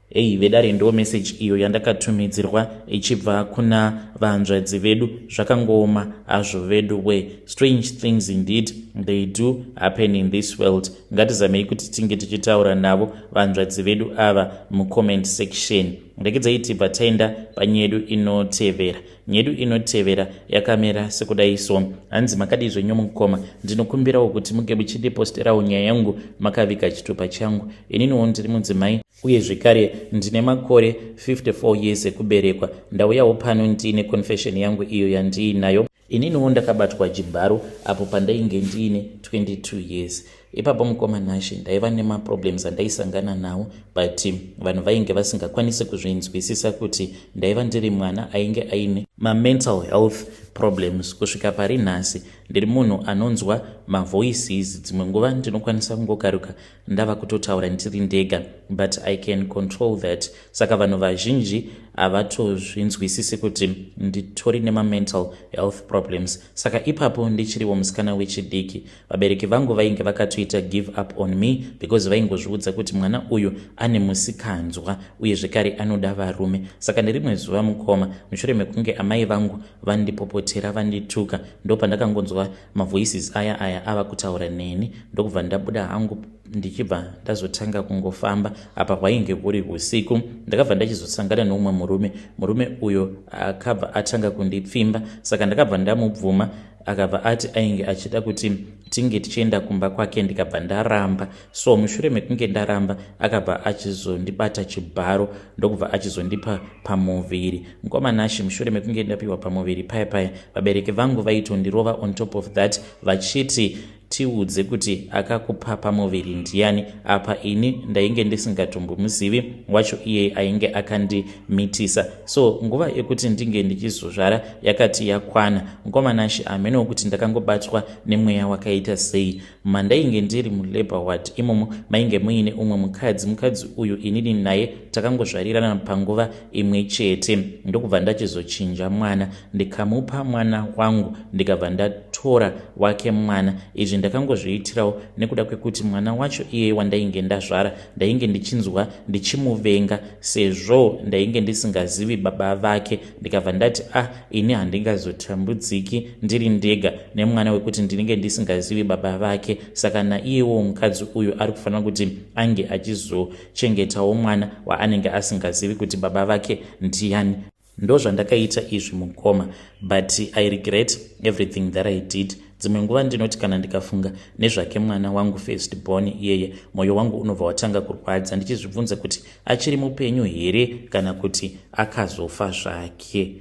Hei vedare, ndo meseji iyo yandakatumidzirwa ichibva kuna vanzvadzi vedu. Zvakangooma hazvo vedu we. Strange things indeed, they do happen in this world. Ngatizamei kuti tinge tichitaura navo vanzvadzi vedu ava mucomment section. Regedzai tibva taenda panyedu inotevera. Nyedu inotevera yakamira sekudai so. Hanzi makadii zvenyu mukoma, ndinokumbirawo kuti muge muchindiposterawo nyaya yangu makaviga chitupa changu. Ininiwo ndiri mudzimai uye zvekare ndine makore 54 years ekuberekwa. Ndauyawo pano ndiine confession yangu iyo yandiinayo. Ininiwo ndakabatwa chibharo apo pandainge ndiine 22 years. Ipapo, mukoma Nashe, ndaiva nemaproblems andaisangana nawo, but vanhu vainge vasingakwanisi kuzvinzwisisa kuti ndaiva ndiri mwana ainge aine mamental health problems. Kusvika pari nhasi ndiri munhu anonzwa mavoices. Dzimwe nguva ndinokwanisa kungokaruka ndava kutotaura ndiri ndega, but I can control that. Saka vanhu vazhinji havatozvinzwisisi kuti nditori nemamental health problems. Saka ipapo ndichiriwo musikana wechidiki, vabereki vangu vainge vakatoita give up on me because vaingozviudza kuti mwana uyu ane musikanzwa uye zvekare anoda varume. Saka nerimwe zuva, mukoma, mushure mekunge amai vangu vandipopotera, vandituka, ndo pandakangonzwa mavoices aya aya ava kutaura neni, ndokubva ndabuda hangu, ndichibva ndazotanga kungofamba. Apa hwainge huri usiku. Ndakabva ndachizosangana neumwe murume. Murume uyo akabva atanga kundipfimba, saka ndakabva ndamubvuma. Akabva ati ainge achida kuti tinge tichienda kumba kwake, ndikabva ndaramba. So mushure mekunge ndaramba, akabva achizondibata chibharo, ndokubva achizondipa pamuviri. Mukoma Nashe, mushure mekunge ndapiwa pamuviri paya paya, vabereki vangu vaitondirova on top of that, vachiti, "Tiudze kuti akakupa pamuviri ndiani?" Apa ini ndainge ndisingatombomuzivi wacho iye ainge akandimitisa. So nguva yekuti ndinge ndichizozvara yakati yakwana. Mukoma Nashe, hameno kuti ndakangobatwa nemweya wakaita sei. Mandainge ndiri mulabour ward imomo mainge muine umwe mukadzi. Mukadzi uyu inini naye takangozvarirana panguva imwe chete, ndokubva ndachizochinja mwana, ndikamupa mwana wangu, ndikabva ndatora wake mwana. Izvi ndakangozviitirawo nekuda kwekuti mwana wacho iyeye wandainge ndazvara ndainge ndichinzwa ndichimuvenga, sezvo ndainge ndisingazivi baba vake. Ndikabva ndati, "Ah, ini handingazotambudziki ndiri ndega nemwana wekuti ndinenge ndisingazivi baba vake." Saka naiyewo mukadzi uyu ari kufanira kuti ange achizochengetawo mwana waanenge asingazivi kuti baba vake ndiani. Ndo zvandakaita izvi, mukoma, but I regret everything that I did. Dzimwe nguva ndinoti kana ndikafunga nezvake mwana wangu first born iyeye, mwoyo wangu unobva watanga kurwadza, ndichizvibvunza kuti achiri mupenyu here kana kuti akazofa zvake.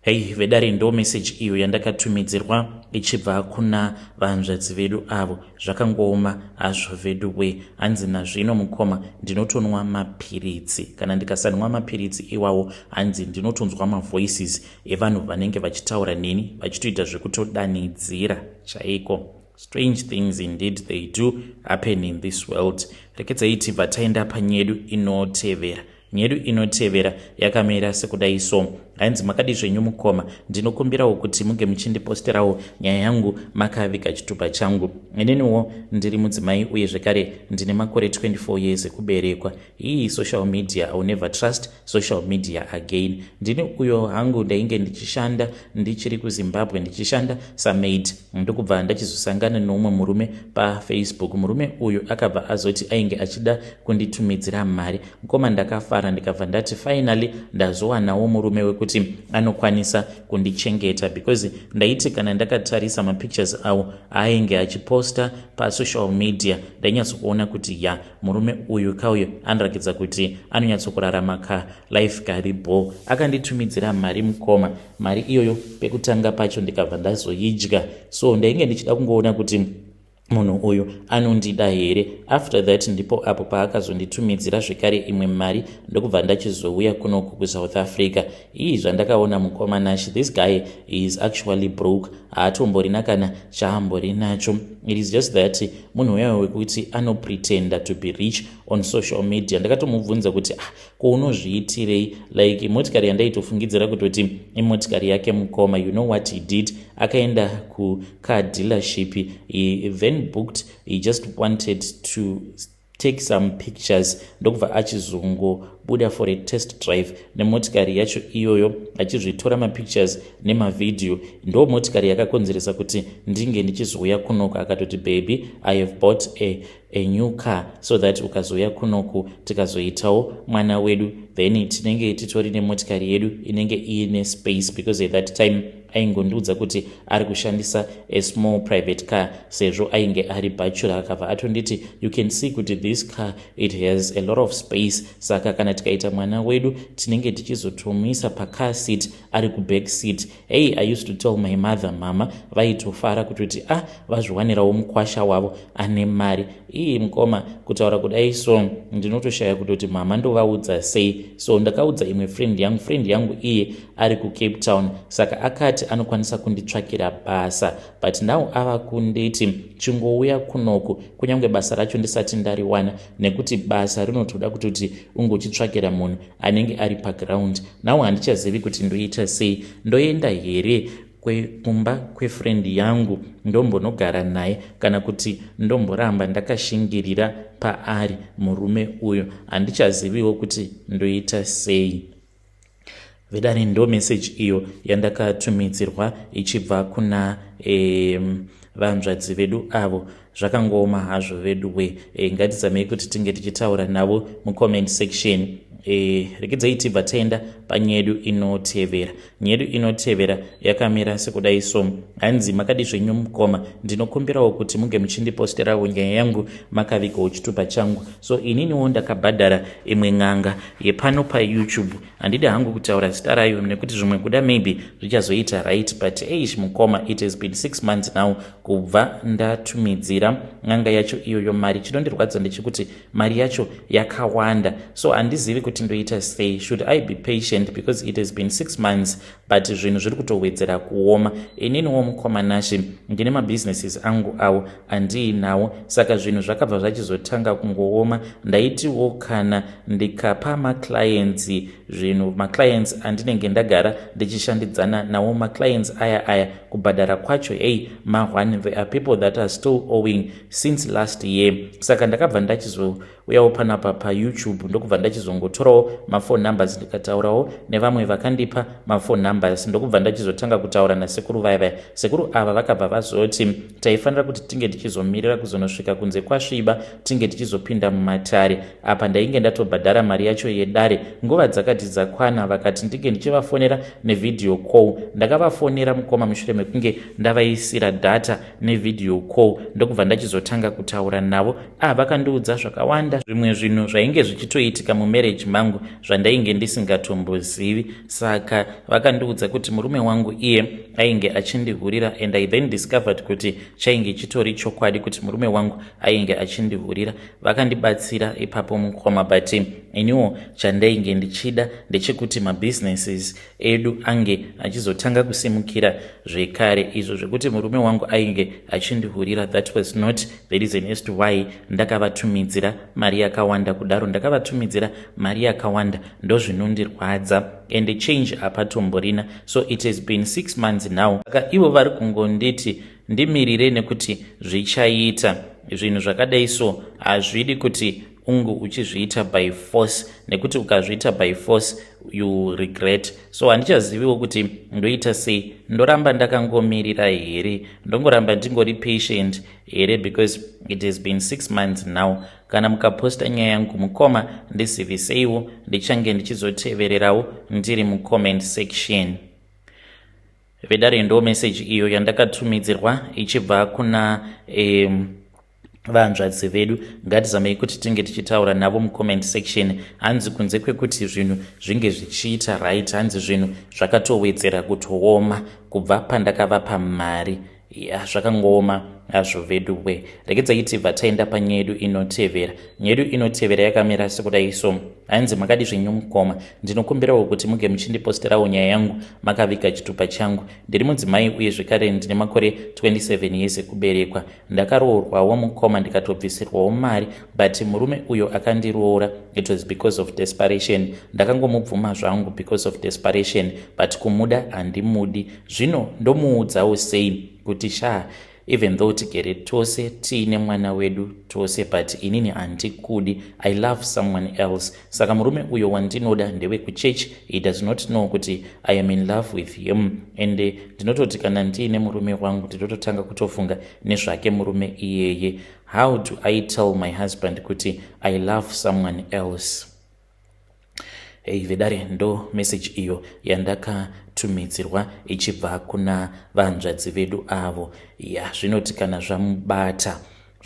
Hei vedare, ndo meseji iyo yandakatumidzirwa ichibva kuna vanzvadzi vedu avo. Zvakangooma hazvo vedu we. Hanzi nazvino, mukoma, ndinotonwa mapiritsi. Kana ndikasanwa mapiritsi iwawo, hanzi ndinotonzwa mavoices evanhu vanenge vachitaura neni, vachitoita zvekutodanidzira chaiko. Strange things indeed, they do happen in this world. Rekedzai tibva taenda panyedu inotevera. Nyedu inotevera yakamira sekudai so. Hanzi, "Makadi zvenyu, mukoma? Ndinokumbirawo kuti munge muchindiposterawo nyaya yangu makaviga chitupa changu. Ininiwo ndiri mudzimai uye zvekare ndine makore 24 years ekuberekwa. Ii, social media, I will never trust social media again. Ndini uyo hangu ndainge ndichishanda ndichiri kuZimbabwe, ndichishanda samaid, ndokubva ndachizosangana neumwe murume paFacebook. Murume uyu akabva azoti ainge achida kunditumidzira mari. Mukoma, ndakafara, ndikabva ndati finally ndazowanawo murume wekuti anokwanisa kundichengeta, because ndaiti kana ndakatarisa mapictures avo ainge achiposta pasocial media, ndainyatsokuona kuti ya, murume uyu kauyu anoratidza kuti anonyatsokurarama kalife karibo. Akanditumidzira mari, mukoma. Mari iyoyo pekutanga pacho ndikabva ndazoidya. So ndainge ndichida kungoona kuti munhu uyu anondida here. After that ndipo apo paakazonditumidzira zvekare imwe mari, ndokubva ndachizouya kunoku kuSouth Africa. Ii, zvandakaona, mukoma Nash, this guy is actually broke. Haatomborina kana chaambori nacho. It is just that munhu uyayo wekuti anopretenda to be rich on social media. Ndakatomubvunza kuti, 'Ah, ko unozviitirei?' Like motikari yandaitofungidzira kutoti imotikari yake, mukoma, you know what he did? Akaenda kucar dealership. He then booked, he just wanted to take some pictures, ndokubva achizongobuda for a test drive nemotikari yacho iyoyo, achizvitora mapictures nemavhidhiyo. Ndo motikari yakakonzeresa kuti ndinge ndichizouya kunoku. Akatoti, 'Baby, I have bought a new car so that ukazouya kunoku tikazoitawo mwana wedu, then tinenge titori nemotikari yedu inenge iine space,' because at that time aingondiudza kuti ari kushandisa a small private car, sezvo ainge ari bachelor. Akabva atonditi, 'You can see kuti this car, it has a lot of space, saka kana Tikaita mwana wedu, tinenge tichizotomuisa pacar seat ari kuback seat. Hey, I used to tell my mother. Mama vaitofara kutoti, "Ah, vazviwanirawo mukwasha wavo ane mari." Ii mukoma, kutaura kudai so, ndinotoshaya kutoti mama ndovaudza sei. So ndakaudza imwe friend yangu. Friend yangu iye ari kuCape Town, saka akati anokwanisa kunditsvakira basa, but now ava kunditi chingouya kunoku, kunyange basa racho ndisati ndariwana, nekuti basa rinotoda kutoti ungochitsvakira munhu anenge ari paground. Now handichazivi kuti ndoita sei. Ndoenda here kumba kwefriend yangu, ndombonogara naye, kana kuti ndomboramba ndakashingirira paari murume uyo? Handichaziviwo kuti ndoita sei. Vedare, ndo message iyo yandakatumidzirwa ichibva kuna vanzvadzi vedu avo. Zvakangooma hazvo vedu we. Ngatizamei kuti tinge tichitaura navo mucomment section. Regedzai tibva taenda panyaya yedu inotevera. Nyaya yedu inotevera yakamira sekudai so. Hanzi, "Makadi zvenyu mukoma? Ndinokumbirawo kuti munge muchindiposterawo nyaya yangu makavigawo chitupa changu. So ininiwo ndakabhadhara imwe n'anga yepano paYouTube. Handidi hangu kutaura zita rayo nekuti zvimwe kuda maybe zvichazoita right, but eish mukoma, it has been 6 months now kubva ndatumidzira n'anga yacho iyoyo mari. Chinondirwadza ndechekuti mari yacho yakawanda, so handizivi kuti ndoita sei. Should I be patient? Because it has been 6 months, but zvinhu zviri kutowedzera kuoma. Ininiwo mukoma Nashe, ndine mabusinesses angu awo andiinawo, saka zvinhu zvakabva zvachizotanga kungooma. Ndaitiwo kana ndikapa maclients zvinhu, maclients andinenge ndagara ndichishandidzana nawo, maclients aya aya kubhadhara kwacho, ei, ma1. There are people that are still owing since last year. Saka ndakabva ndachizouyawo panapa paYouTube, ndokubva ndachizongotorawo maphone numbers, ndikataurawo nevamwe vakandipa maphone numbers, ndokubva ndachizotanga kutaura nasekuru vaya vaya. Sekuru ava vakabva vazoti taifanira kuti tinge tichizomirira kuzonosvika kunze kwasviba, tinge tichizopinda mumatare. Apa ndainge ndatobhadhara mari yacho yedare. Nguva dzakati dzakwana, vakati ndinge ndichivafonera nevideo call. Ndakavafonera mukoma, mushure mekunge ndavaisira data nevideo call, ndokubva ndachizotanga kutaura navo. Ah, vakandiudza zvakawanda, zvimwe zvinhu zvainge zvichitoitika mumarriage mangu zvandainge ndisingatombozivi. Saka vakandiudza kuti murume wangu iye ainge achindihurira, and I then discovered kuti chainge chitori chokwadi kuti murume wangu ainge achindihurira. Vakandibatsira ipapo mukoma, but iniwo chandainge ndichida ndechekuti mabusinesses edu ange achizotanga kusimukira zvekare. Izvo zvekuti murume wangu ainge achindihurira, that was not the reason as to why ndakavatumidzira mari yakawanda kudaro. Ndakavatumidzira mari yakawanda, ndozvinondirwadza, and change hapatomborina. So it has been 6 months now, saka ivo vari kungonditi ndimirire nekuti zvichaita. Zvinhu zvakadai so hazvidi kuti unge uchizviita by force, nekuti ukazviita by force you regret. So handichaziviwo kuti ndoita sei. Ndoramba ndakangomirira here? Ndongoramba ndingori patient here? Because it has been 6 months now. Kana mukaposta nyaya yangu mukoma, ndiziviseiwo, ndichange ndichizotevererawo ndiri mucomment section." Vedare, ndo message iyo yandakatumidzirwa ichibva kuna vanzvadzi vedu. Ngatizamei kuti tinge tichitaura navo mucomment section. Hanzi kunze kwekuti zvinhu zvinge zvichiita right, hanzi zvinhu zvakatowedzera kutooma kubva pandakavapa mari. Ya, zvakangooma hazvo vedu we. Regedzai tibva taenda panyaya yedu inotevera. Nyaya yedu inotevera yakamira sekudai so. Hanzi, "Makadi zvenyu mukoma? Ndinokumbirawo kuti muge muchindiposterawo nyaya yangu makaviga chitupa changu. Ndiri mudzimai uye zvekare ndine makore 27 years ekuberekwa. Ndakaroorwawo mukoma, ndikatobvisirwawo mari, but murume uyo akandiroora, it was because of desperation. Ndakangomubvuma zvangu because of desperation, but kumuda handimudi. Zvino ndomuudzawo sei kuti sha, even though tigere tose, tiine mwana wedu tose, but inini handikudi? I love someone else. Saka murume uyo wandinoda ndewekuchurch. He does not know kuti I am in love with him, and ndinototi kana ndiine murume wangu, ndinototanga kutofunga nezvake murume iyeye. How do I tell my husband kuti I love someone else?" Ei vedare, ndo message iyo yandakatumidzirwa ichibva kuna vanzvadzi vedu avo. Ya, zvinoti kana zvamubata,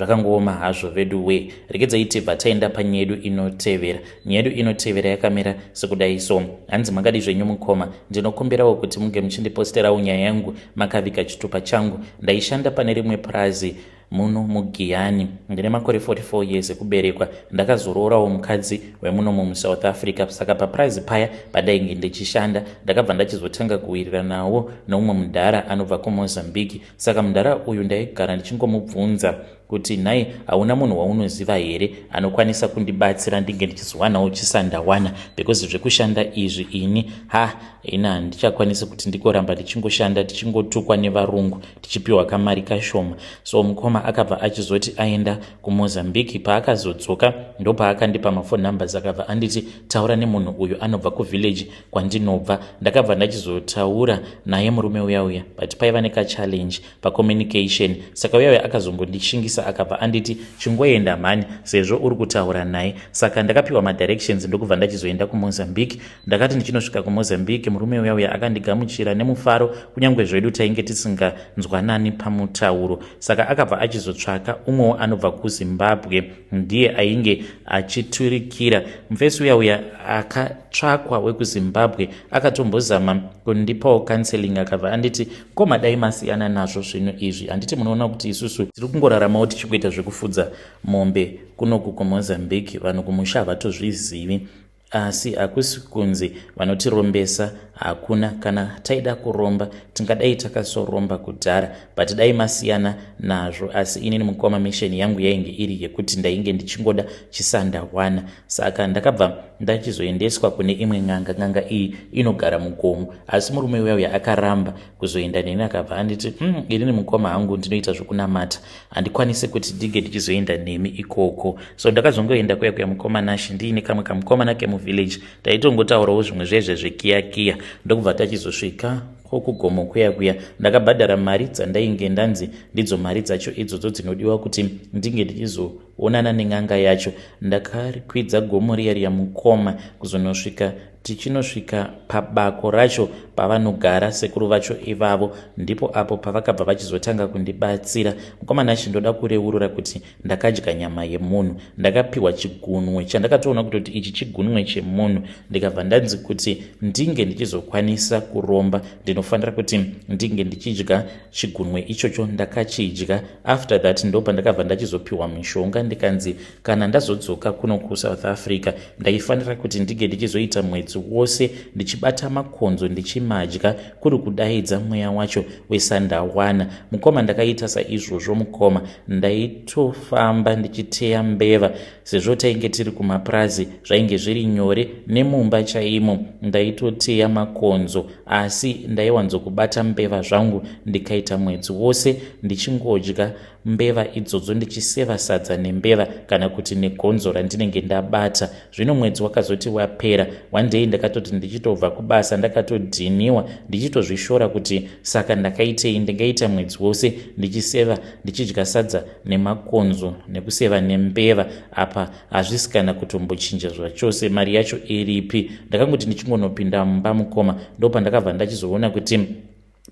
Zvakangooma hazvo vedu wee. Regedzai tibva taenda panyaya yedu inotevera. Nyaya yedu inotevera yakamira sekudai so. Hanzi makadi zvenyu mukoma, ndinokumbirawo kuti munge muchindiposterawo nyaya yangu makaviga chitupa changu. Ndaishanda pane rimwe purazi muno muGiyani. Ndine makore 44 years ekuberekwa. Ndakazoroorawo mukadzi wemunomu muSouth Africa, saka papurazi paya pandainge ndichishanda ndakabva ndachizotanga kuwiriranawo neumwe mudhara anobva kuMozambique. Saka mudhara uyu ndaigara ndichingomubvunza kuti nhai, hauna munhu waunoziva here anokwanisa kundibatsira ndinge ndichizowanawo chisandawana, because zvekushanda izvi ini ha ini handichakwanisi kuti ndikoramba ndichingoshanda tichingotukwa nevarungu tichipiwa kamari kashoma. So mukoma akabva achizoti aenda kuMozambique. Paakazodzoka ndopaakandipa mafone numbers, akabva anditi taura nemunhu uyu anobva kuvillage kwandinobva. Ndakabva ndachizotaura naye murume uya uya, but paiva nekachallenge pacommunication. Saka uya uya akazongondishingisa, akabva anditi chingoenda mhani sezvo uri kutaura naye. Saka ndakapiwa madirections ndokubva ndachizoenda kuMozambique. Ndakati ndichinosvika kuMozambique, murume uya uya akandigamuchira nemufaro, kunyange zvedu tainge tisinganzwanani pamutauro. Saka akabva achizotsvaka umwewo anobva kuZimbabwe, ndiye ainge achiturikira. Mufesi uya uya akatsvakwa wekuZimbabwe akatombozama kundipawo counseling, akabva anditi koma dai masiyana nazvo zvinhu izvi, handiti munoona kuti isusu tiri kungoraramawo tichikuita zvekufudza mombe kunoku kuMozambique, vanhu kumusha havatozvizivi, asi hakusi kunzi vanotirombesa, hakuna. Kana taida kuromba tingadai takasoromba kudhara, but dai masiyana nazvo. Asi inini mukoma, mission yangu yainge iri yekuti ndainge ndichingoda chisandawana. Saka ndakabva ndachizoendeswa kune imwe n'anga. N'anga iyi inogara mugomo, asi murume uya uya akaramba kuzoenda neni, akabva anditi inini mukoma hangu ndinoita zvokunamata, handikwanisi kuti ndinge ndichizoenda nemi ikoko. So ndakazongoenda kuya kuya mukoma Nashi ndiine kamwe kamukomana kemuvillage, taitongotaurawo zvimwe zvezve zvekiyakiya, ndokubva tachizosvika kugomo kuya kuya. Ndakabhadhara mari dzandainge ndanzi ndidzo mari dzacho idzodzo dzinodiwa kuti ndinge ndichizoonana nen'anga yacho. Ndakakwidza gomo riya riya mukoma, kuzonosvika tichinosvika pabako racho pavanogara sekuru vacho ivavo. Ndipo apo pavakabva vachizotanga kundibatsira. Mukoma Nashi, ndoda kureurura kuti ndakadya nyama yemunhu. Ndakapiwa chigunwe chandakatoona kutoti ichi chigunwe chemunhu, ndikabva ndanzi kuti ndinge ndichizokwanisa kuromba ndinofanira kuti ndinge ndichidya chigunwe ichocho. Ndakachidya. After that ndo pandakabva ndachizopiwa mishonga, ndikanzi kana ndazodzoka kuno kuSouth Africa ndaifanira kuti ndinge ndichizoita mwedzi wose ndichibata makonzo ndichimadya, kuri kudaidza mweya wacho wesandawana. Mukoma, ndakaita saizvozvo. Mukoma, ndaitofamba ndichiteya mbeva. Sezvo tainge tiri kumapurazi zvainge zviri nyore, nemumba chaimo ndaitoteya makonzo, asi ndaiwanzokubata mbeva zvangu, ndikaita mwedzi wose ndichingodya mbeva idzodzo, ndichiseva sadza nembeva kana kuti negonzo randinenge ndabata. Zvino mwedzi wakazoti wapera, one day ndakatoti ndichitobva kubasa ndakatodhiniwa, ndichitozvishora kuti saka ndakaitei, ndingaita mwedzi wose ndichiseva, ndichidya sadza nemakonzo nekuseva nembeva, apa hazvisi kana kutombochinja zvachose, mari yacho iripi? Ndakangoti ndichingonopinda mumba mukoma, ndopandakabva ndachizoona kuti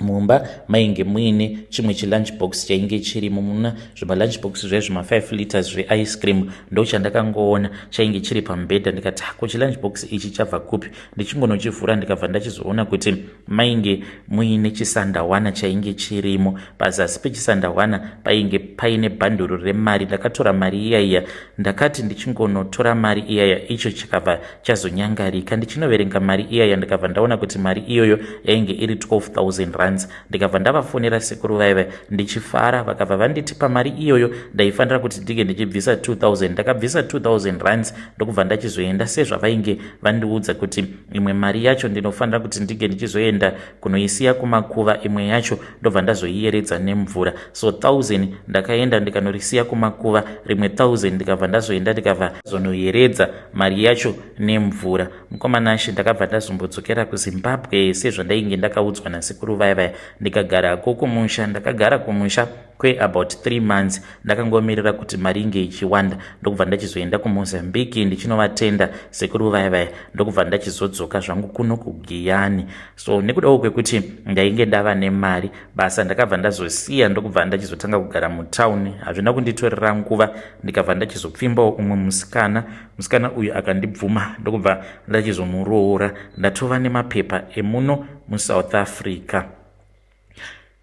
mumba mainge muine chimwe chilunch box chainge chirimo, muna zvimalunch box zviya zvima5 liters zveice cream. Ndo chandakangoona chainge chiri pamubhedha. Ndikati ko chilunch box ichi chabva kupi? Ndichingonochivhura ndikabva ndachizoona kuti mainge muine chisandawana chainge chirimo. Pazasi pechisandawana painge paine bhanduru remari. Ndakatora mari iyaiya. Ndakati ndichingonotora mari iyaya, icho chikabva chazonyangarika. Ndichinoverenga mari iyaya, ndikabva ndaona kuti mari iyoyo yainge iri 12,000 rands. Ndikabva ndavafonera sekuru vaiva ndichifara, vakabva vanditi pamari iyoyo ndaifanira kuti ndinge ndichibvisa 2000. Ndakabvisa 2000 rands, ndokubva ndachizoenda sezvavainge vandiudza kuti imwe mari yacho ndinofanira kuti ndinge ndichizoenda kunoisiya kumakuva, imwe yacho ndobva ndazoiyeredza nemvura. So 1000 ndakaenda ndikanorisiya kumakuva, rimwe 1000 ndikabva ndazoenda ndikabva zonoyeredza mari yacho nemvura. Mukoma Nashe, ndakabva ndazombodzokera kuZimbabwe sezvandainge ndakaudzwa nasekuru vaya. vaya vaya, ndikagarako kumusha. Ndakagara kumusha kweabout 3 months, ndakangomirira kuti mari inge ichiwanda, ndokubva ndachizoenda kuMozambique ndichinovatenda sekuru vaya vaya, ndokubva ndachizodzoka zvangu kuno kuGiyani. So nekudawo kwekuti ndainge ndava nemari, basa ndakabva ndazosiya, ndokubva ndachizotanga kugara mutauni. Hazvina kunditorera nguva, ndikabva ndachizopfimbawo umwe musikana. Musikana uyu akandibvuma, ndokubva ndachizomuroora. Ndatova nemapepa emuno muSouth Africa.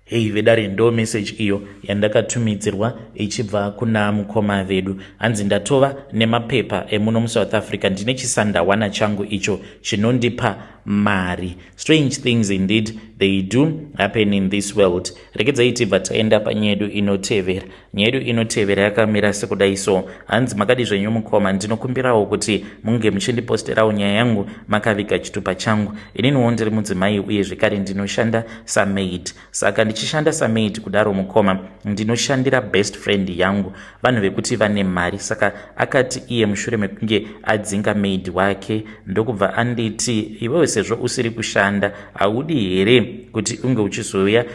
Hei vedare, ndo meseji iyo yandakatumidzirwa ichibva kuna mukoma vedu. Hanzi ndatova nemapepa emuno muSouth Africa, ndine chisandawana changu icho chinondipa mari. Strange things indeed, they do happen in this world. Regedzai tibva taenda panyaya yedu inotevera. Nyaya yedu inotevera yakamira sekudai so. Hanzi, "Makadi zvenyu mukoma? Ndinokumbirawo kuti munge muchindiposterawo nyaya yangu makaviga chitupa changu. Ininiwo ndiri mudzimai, uye zvekare ndinoshanda samaid. Saka ndichishanda samaid kudaro mukoma, ndinoshandira best friend yangu, vanhu vekuti vane mari. Saka akati iye mushure mekunge adzinga maid wake, ndokubva anditi, 'Iwewe sezvo usiri kushanda, haudi here kuti unge uchizouya,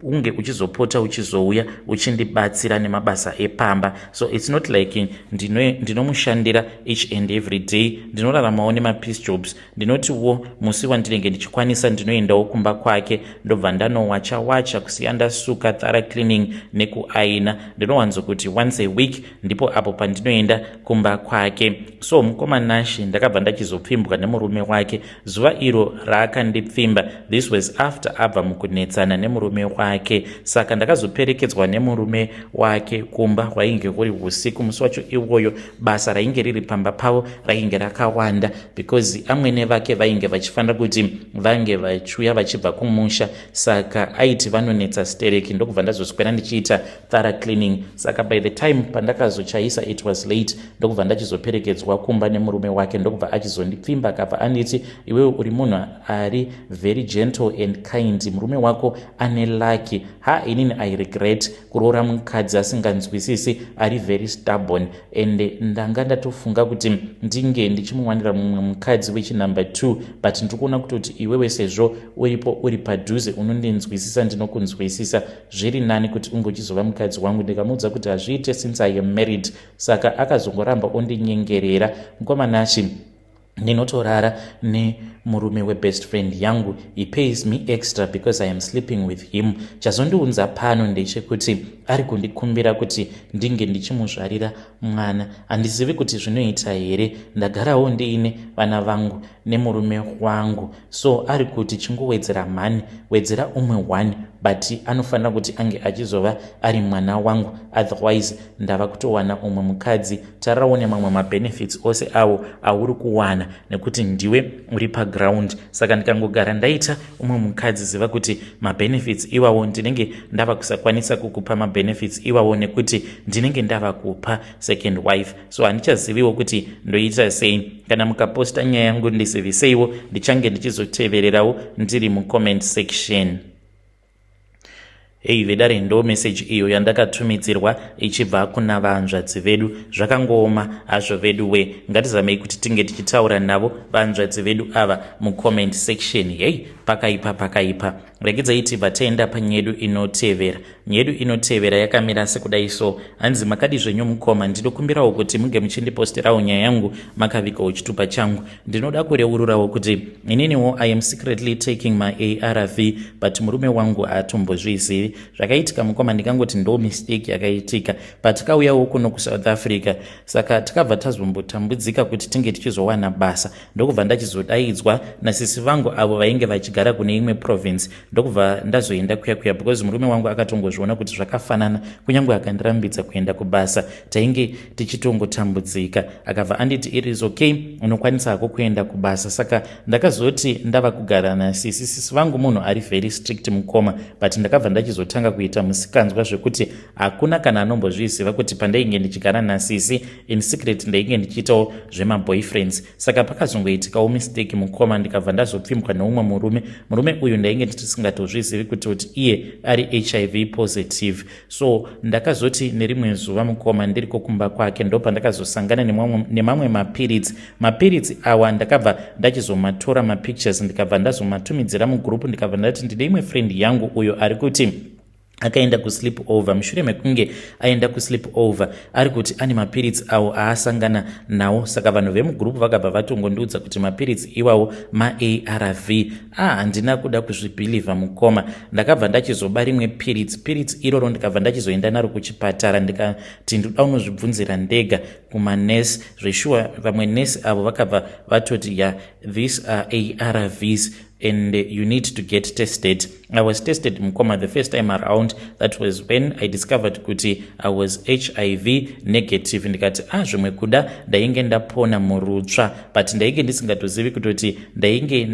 unge uchizopota uchizouya uchindibatsira nemabasa epamba?' So it's not like ndinomushandira each and every day. Ndinoraramawo nemapiece jobs. Ndinotiwo musi wandinenge ndichikwanisa, ndinoendawo kumba kwake, ndobva ndanowacha wacha, kusiya ndasuka, thorough cleaning nekuaina. Ndinowanzokuti once a week ndipo apo pandinoenda kumba kwake. So mukoma Nashi, ndakabva ndachizopfimbwa nemurume wake zuva iro raakandipfimba. This was after abva mukunetsana nemurume wake. Saka ndakazoperekedzwa nemurume wake kumba. Hwainge huri usiku musi wacho iwoyo. Basa rainge riri pamba pavo rainge rakawanda, because amwene vake vainge vachifanira kuti vange vachiuya vachibva kumusha, saka aiti vanonetsa stereki. Ndokubva ndazoswera ndichiita thorough cleaning. Saka by the time pandakazochaisa, it was late. Ndokubva ndachizoperekedzwa kumba nemurume wake, ndokubva achizondipfimba. Akabva anditi, 'Iwewe uri munhu ari very gentle and kind. Murume wako ane lucky. Ha, inini I regret kuroora mukadzi asinganzwisisi, ari very stubborn, and ndanga ndatofunga kuti ndinge ndichimuwanira mumwe mukadzi wechinumber 2, but ndiri kuona kutoti iwewe sezvo uripo, uri padhuze, unondinzwisisa, ndinokunzwisisa, zviri nani kuti unge uchizova mukadzi wangu.' Ndikamuudza kuti hazviite since I am married. Saka akazongoramba ondinyengerera. Mukoma Nashi, ndinotorara nemurume webest friend yangu. He pays me extra because I am sleeping with him. Chazondiunza pano ndechekuti ari kundikumbira kuti ndinge ndichimuzvarira mwana. Handizivi kuti zvinoita here. Ndagarawo ndiine vana vangu nemurume wangu, so ari kuti chingowedzera mhani, wedzera umwe one, but anofanira kuti ange achizova ari mwana wangu, otherwise ndava kutowana umwe mukadzi. Tarirawo nemamwe mabenefits ose awo auri kuwana nekuti ndiwe uri paground. Saka ndikangogara ndaita umwe mukadzi, ziva kuti mabenefits iwawo ndinenge ndava kusakwanisa kukupa mabenefits iwawo, nekuti ndinenge ndava kupa second wife. So handichaziviwo kuti ndoita sei. Kana mukaposta nyaya yangu, ndiziviseiwo, ndichange ndichizotevererawo ndiri mucomment section." Hei vedare, ndo meseji iyo yandakatumidzirwa ichibva kuna vanzvadzi vedu. Zvakangooma hazvo vedu we. Ngatizamei kuti tinge tichitaura navo vanzvadzi vedu ava mucomment section. Hei, pakaipa, pakaipa. Regedzai tibva taenda panyaya yedu inotevera. Nyaya yedu inotevera yakamira sekudai so. Hanzi, "Makadi zvenyu mukoma? Ndinokumbirawo kuti munge muchindiposterawo nyaya yangu makavigawo chitupa changu. Ndinoda kureururawo kuti ininiwo I am secretly taking my ARV, but murume wangu haatombozvizivi. Zvakaitika mukoma, ndingangoti ndo mistake yakaitika patikauyawo kuno kuSouth Africa. Saka takabva tazombotambudzika kuti tinge tichizowana basa, ndokubva ndachizodaidzwa nasisi vangu avo vainge vachigara kune imwe province, ndokubva ndazoenda kuya kuya, because murume wangu akatongozviona kuti zvakafanana. Kunyange akandirambidza kuenda kubasa, tainge tichitongotambudzika. Akabva anditi, 'It is okay, unokwanisa hako kuenda kubasa.' Saka ndakazoti ndava kugara nasisi. Sisi vangu munhu ari very strict mukoma, but ndakabva ndachizotanga kuita musikanzwa zvekuti hakuna kana anombozviziva kuti pandainge ndichigara nasisi, in secret ndainge ndichiitawo zvemaboyfriends. Saka pakazongoitikawo mistake mukoma, ndikabva ndazopfimbwa neumwe murume. Murume uyu ndainge ndisingatozvizivi kuti iye ari HIV positive. So ndakazoti nerimwe zuva, mukoma, ndiriko kumba kwake, ndo pandakazosangana nemamwe mapiritsi. Mapiritsi awa ndakabva ndachizomatora mapictures, ndikabva ndazomatumidzira mugroup. Ndikabva ndati ndine imwe friend yangu uyo ari kuti akaenda kusleep over. Mushure mekunge aenda kusleep over, ari kuti ane mapiritsi awo aasangana nawo. Saka vanhu vemugroup vakabva vatongondiudza kuti mapiritsi iwawo maARV. Ah, handina kuda kuzvibhilivha, mukoma. Ndakabva ndachizoba rimwe piritsi. Piritsi iroro ndikabva ndachizoenda naro kuchipatara, ndikati ndoda unozvibvunzira ndega kumanesi. Zveshuwa, vamwe nesi avo vakabva vatoti, "Ya, these are ARVs and you need to get tested." I was tested, mukoma, the first time around. That was when I discovered kuti I was HIV negative. Ndikati, "A, ah, zvimwe kuda ndainge ndapona murutsva," but ndainge ndisingatozivi kutoti ndainge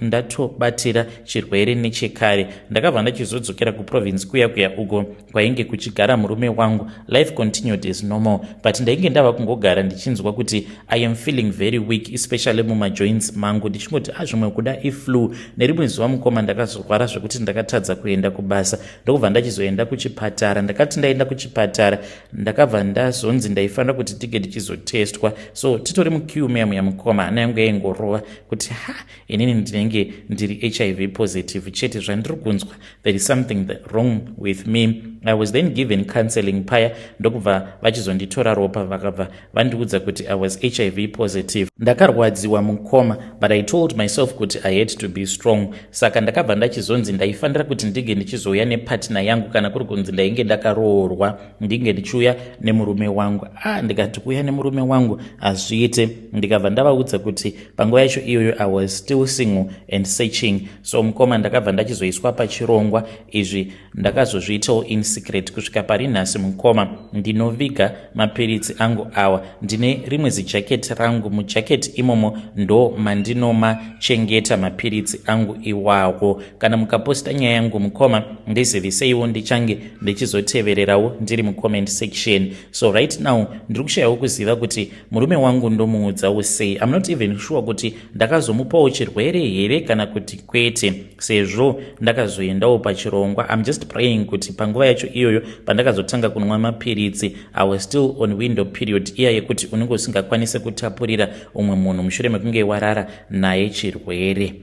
ndatobatira chirwere nechekare. Ndakabva ndachizodzokera kuprovince kuya kuya uko kwainge kuchigara murume wangu. Life continued as normal, but ndainge ndava kungogara ndichinzwa kuti I am feeling very weak, especially mumajoints mangu, ndichingoti, "A, ah, zvimwe kuda iflu." Nerimwe zuva, mukoma, ndakazorwara zvekuti ndakatadza kuenda kubasa, ndokubva ndachizoenda kuchipatara. Ndakati ndaenda kuchipatara, ndakabva ndazonzi ndaifanira kuti tige ndichizotestwa. So titori muqueue muya muya, mukoma, hana yangu yaingorova kuti, "Ha, inini ndinenge ndiri HIV positive chete. Zvandiri kunzwa, there is something wrong with me." I was then given counseling paya, ndokubva vachizonditora ropa, vakabva vandiudza kuti I was HIV positive. Ndakarwadziwa, mukoma, but I told myself kuti I had to be strong. Saka ndakabva ndachizonzi ndaifanira kuti ndinge ndichizouya nepartner yangu, kana kuri kunzi ndainge ndakaroorwa, ndinge ndichiuya nemurume wangu. Ah, ndikati kuuya nemurume wangu hazviite. Ndikabva ndavaudza kuti panguva yacho iyoyo I was still single and searching. So mukoma, ndakabva ndachizoiswa pachirongwa. Izvi ndakazozviitawo in secret kusvika pari nhasi. Mukoma, ndinoviga mapiritsi angu awa. Ndine rimwe zijaketi rangu. Mujaketi imomo ndo mandinomachengeta mapiritsi angu iwawo. Kana mukaposta nyaya yangu, mukoma, ndiziviseiwo, ndichange ndichizotevererawo ndiri mucomment section. So right now ndiri kushayawo kuziva kuti murume wangu ndomuudzawo sei. I'm not even sure kuti ndakazomupawo chirwere here kana kuti kwete, sezvo ndakazoendawo pachirongwa. I'm just praying kuti panguva yacho iyoyo pandakazotanga kunwa mapiritsi, I was still on window period iya yekuti unenge usingakwanisi kutapurira umwe munhu mushure mekunge warara naye chirwere.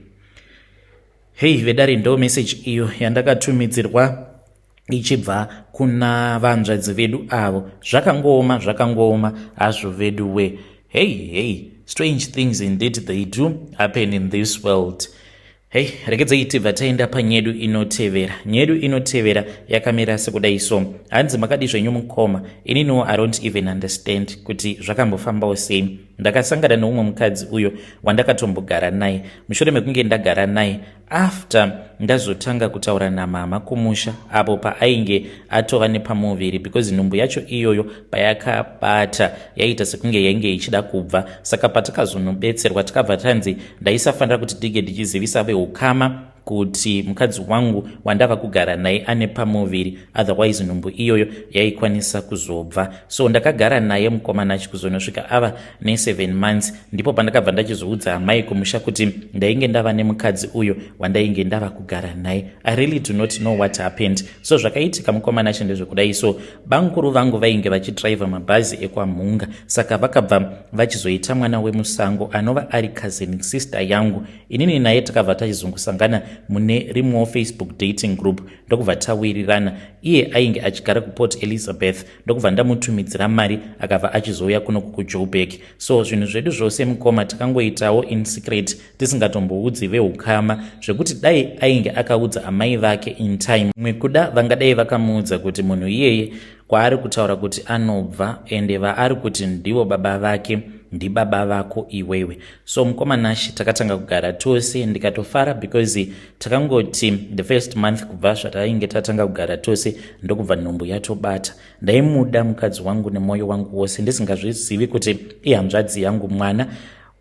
Hei vedare, ndo message iyo yandakatumidzirwa ichibva kuna vanzvadzi vedu avo. Zvakangooma, zvakangooma hazvo vedu we. Hei hei, strange things indeed, they do happen in this world. Hei, regedzai tibva taenda panyedu inotevera. Nyedu inotevera yakamira sekudai. So hanzi, "Makadi zvenyu, mukoma? Ininiwo I don't even understand kuti zvakambofambawo sei. Ndakasangana neumwe mukadzi uyo wandakatombogara naye. Mushure mekunge ndagara naye, after ndazotanga kutaura namama kumusha apo paainge atova nepamuviri, because nhumbu yacho iyoyo payakabata yaiita sekunge yainge ichida kubva. Saka patakazonobetserwa, tikabva tanzi ndaisafanira kuti dige ndichizivisa veukama kuti mukadzi wangu wandava kugara naye ane pamuviri, otherwise nhumbu iyoyo yaikwanisa kuzobva. So ndakagara naye, mukomana, achikuzonosvika ava ne7 months. Ndipo pandakabva ndachizoudza amai kumusha kuti ndainge ndava nemukadzi uyo wandainge ndava kugara naye. I really do not know what happened." So zvakaitika, mukomana acho, ndezvekudai. So bamukuru vangu vainge vachidhiraivha mabhazi ekwamhunga. Saka vakabva vachizoita mwana wemusango anova ari cousin sister yangu. Inini naye takabva tachizongosangana mune rimwewo Facebook dating group, ndokubva tawirirana. Iye ainge achigara kuPort Elizabeth, ndokubva ndamutumidzira mari, akabva achizouya kunoku kuJoburg. So zvinhu zvedu zvose, mukoma, takangoitawo in secret, tisingatomboudzi veukama, zvekuti dai ainge akaudza amai vake in time, mwe kuda vangadai vakamuudza kuti munhu iyeye kwaari kutaura kuti anobva ende vaari kuti ndivo baba vake ndibaba vako iwewe. So mukoma Nashi, takatanga kugara tose, ndikatofara because takangoti the first month kubva zvatainge tatanga kugara tose, ndokubva nhumbu yatobata. Ndaimuda mukadzi wangu nemwoyo wangu wose, ndisingazvizivi kuti ihanzvadzi yangu, mwana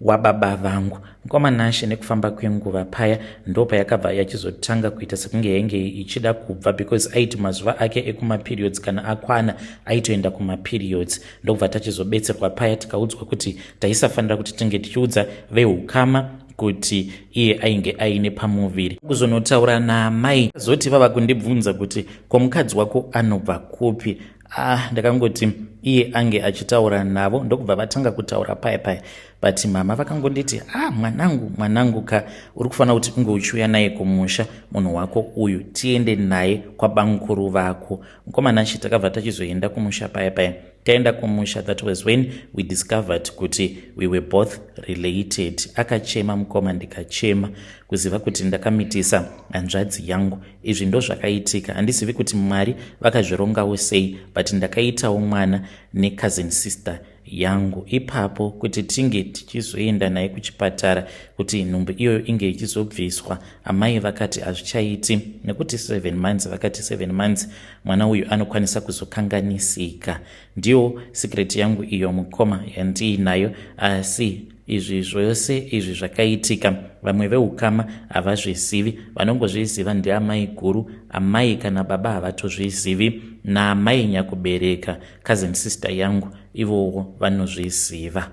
wababa vangu. Mukoma Nashe, nekufamba kwenguva paya ndo payakabva yachizotanga kuita sekunge yainge ichida kubva, because aiti mazuva ake ekumaperiods kana akwana, aitoenda kumaperiods. Ndokubva tachizobetserwa paya, tikaudzwa kuti taisafanira kuti tinge tichiudza veukama. Kuti iye ainge aine pamuviri. Kuzonotaura naamai zoti vava kundibvunza kuti, "Ko mukadzi wako anobva kupi?" Ah, ndakangoti iye ange achitaura navo, ndokubva vatanga kutaura paya paya, but mama vakangonditi, "Ah, mwanangu, mwanangu ka, uri kufanira kuti unge uchiuya naye kumusha munhu wako uyu, tiende naye kwabamukuru vako." Mukomana, takabva tachizoenda kumusha paya paya. Taenda kumusha, that was when we discovered kuti we were both related. Akachema mukoma, ndikachema kuziva kuti ndakamitisa hanzvadzi yangu. Izvi ndo zvakaitika. Handizivi kuti Mwari vakazvirongawo sei, but ndakaitawo mwana necousin sister yangu ipapo. Kuti tinge tichizoenda naye kuchipatara kuti nhumbu iyoyo inge ichizobviswa, amai vakati hazvichaiti nekuti 7 months, vakati 7 months mwana uyu anokwanisa kuzokanganisika. Ndiyo secret yangu iyo, mukoma, yandiinayo. Asi izvi zvose izvi zvakaitika, vamwe veukama havazvizivi. Vanongozviziva ndeamai guru, amai kana baba havatozvizivi, naamai nyakubereka cousin sister yangu, ivowo vanozviziva.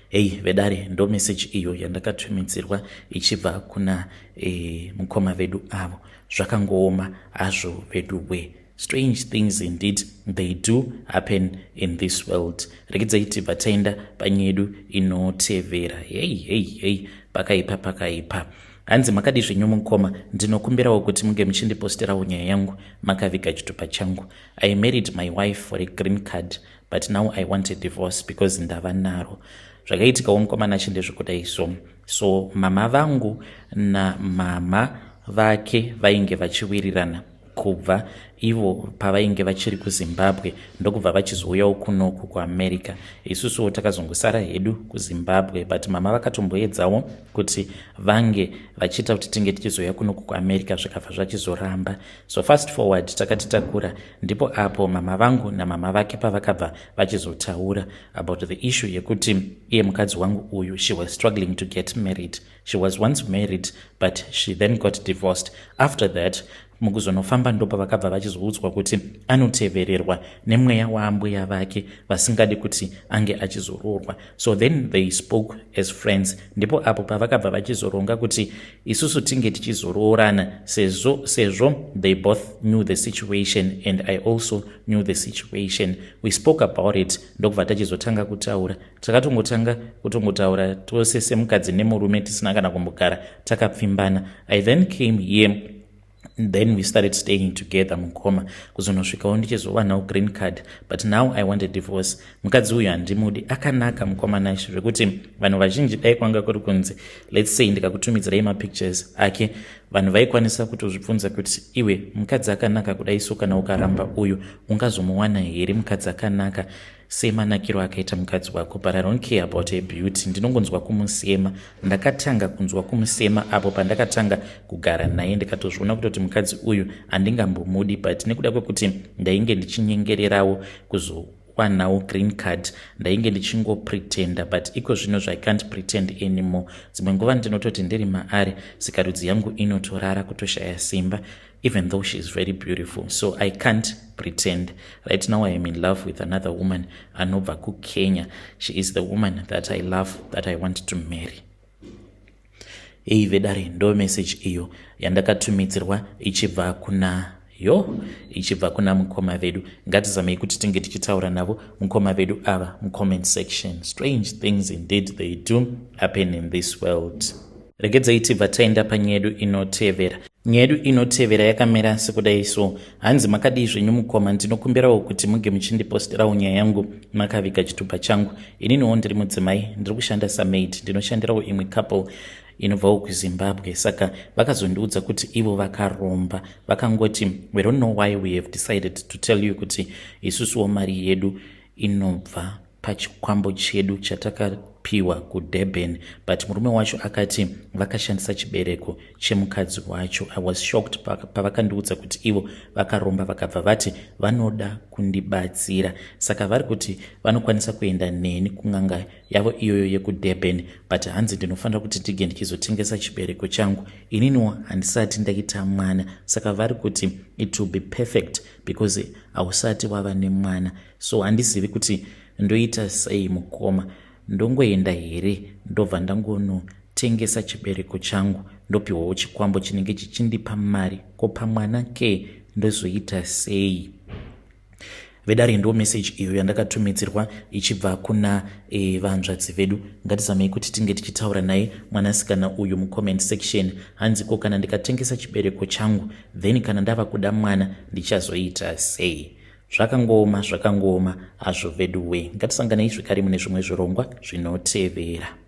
Hei vedare, ndo meseji iyo yandakatumidzirwa ichibva kuna mukoma vedu avo. Zvakangooma hazvo vedu we. Strange things indeed, they do happen in this world. Regedzai tibva taenda panyedu inotevera. Hei hei hei, pakaipa, pakaipa. Hanzi, "Makadi zvenyu mukoma? Ndinokumbirawo kuti munge muchindiposterawo nyaya yangu makaviga chitupa changu. I married my wife for a green card, but now I want a divorce because ndava naro." Zvakaitikawo, mukomana, chindezvekudai so. So mama vangu namama vake vainge vachiwirirana kubva ivo pavainge vachiri kuZimbabwe, ndokubva vachizouyawo kunoku kuAmerica. Isusuwo takazongosara hedu kuZimbabwe, but mama vakatomboedzawo kuti vange vachiita kuti tinge tichizouya kunoku kuAmerica, zvikabva zvachizoramba. So fast forward, takati takura, ndipo apo mama vangu namama vake pavakabva vachizotaura about the issue yekuti iye mukadzi wangu uyu, she was struggling to get married. She was once married, but she then got divorced. After that, mukuzonofamba ndopavakabva vachizoudzwa kuti anotevererwa nemweya waambuya vake vasingadi kuti ange achizoroorwa. So then they spoke as friends. Ndipo apo pavakabva vachizoronga kuti isusu tinge tichizoroorana, sezvo they both knew the situation and I also knew the situation. We spoke about it, ndokubva tachizotanga kutaura. Takatongotanga kutongotaura tose semukadzi nemurume, tisina kana kumbogara takapfimbana. I then came here, then we started staying together, mukoma, kuzonosvikawo ndichizowanawo green card, but now I want a divorce. Mukadzi uyu handimudi. Akanaka, mukoma Nash, zvekuti vanhu vazhinji, dai kwanga kuri kunzi, let's say, ndikakutumidzirai mapictures ake, vanhu vaikwanisa kutozvibvunza kuti, "Iwe, mukadzi akanaka kudai so, kana ukaramba uyu ungazomuwana here mukadzi akanaka semanakiro akaita mukadzi wako?" But I don't care about a beauty. Ndinongonzwa kumusema. Ndakatanga kunzwa kumusema apo pandakatanga kugara naye, ndikatozviona kutoti mukadzi uyu handingambomudi, but nekuda kwekuti ndainge ndichinyengererawo kuzowanawo green card, ndainge ndichingopretenda. But iko zvino I can't pretend anymore. Dzimwe nguva ndinototi ndiri maari, sikarudzi yangu inotorara, kutoshaya simba, even though she is very beautiful. So I can't pretend. Right now I am in love with another woman anobva kuKenya. She is the woman that I love, that I want to marry. Ei vedare, ndo message iyo yandakatumidzirwa ichibva kuna yo ichibva kuna mukoma vedu. Ngatizamei kuti tinge tichitaura navo mukoma vedu ava mucomment section. Strange things indeed, they do happen in this world. Regedzai tibva taenda panyedu inotevera. Nyedu inotevera yakamira sekudai so. Hanzi, "Makadii zvenyu mukoma? Ndinokumbirawo kuti munge muchindiposterawo nyaya yangu makaviga chitupa changu. Ininiwo ndiri mudzimai, ndiri kushanda samaid. Ndinoshandirawo imwe couple inobvawo kuZimbabwe. Saka vakazondiudza kuti ivo vakaromba. Vakangoti, 'We don't know why we have decided to tell you kuti isusuwo mari yedu inobva pachikwambo chedu chatakapiwa kuDurban, but murume wacho akati vakashandisa chibereko chemukadzi wacho.' I was shocked pavakandiudza kuti ivo vakaromba. Vakabva vati vanoda kundibatsira, saka vari kuti vanokwanisa kuenda neni kun'anga yavo iyoyo yekuDurban, but hanzi ndinofanira kuti ndige ndichizotengesa chibereko changu. Ininiwo handisati ndaita mwana, saka vari kuti it will be perfect because hausati wava nemwana. So handizivi kuti ndoita sei, mukoma. Ndongoenda here, ndobva ndangonotengesa?" Ndikatengesa chibereko changu ndopihwawo chikwambo chinenge chichindipa mari, ko pamwana ke ndozoita sei? Vedare, ndo message iyo yandakatumidzirwa ichibva kuna vanzvadzi vedu. Ngatizamei kuti tinge tichitaura naye mwanasikana uyu mucomment section. Hanzi, ko kana ndikatengesa chibereko changu, then kana ndava kuda mwana ndichazoita sei? Zvakangooma, zvakangooma hazvo vedu we. Ngatisanganei zvekare mune zvimwe zvirongwa zvinotevera.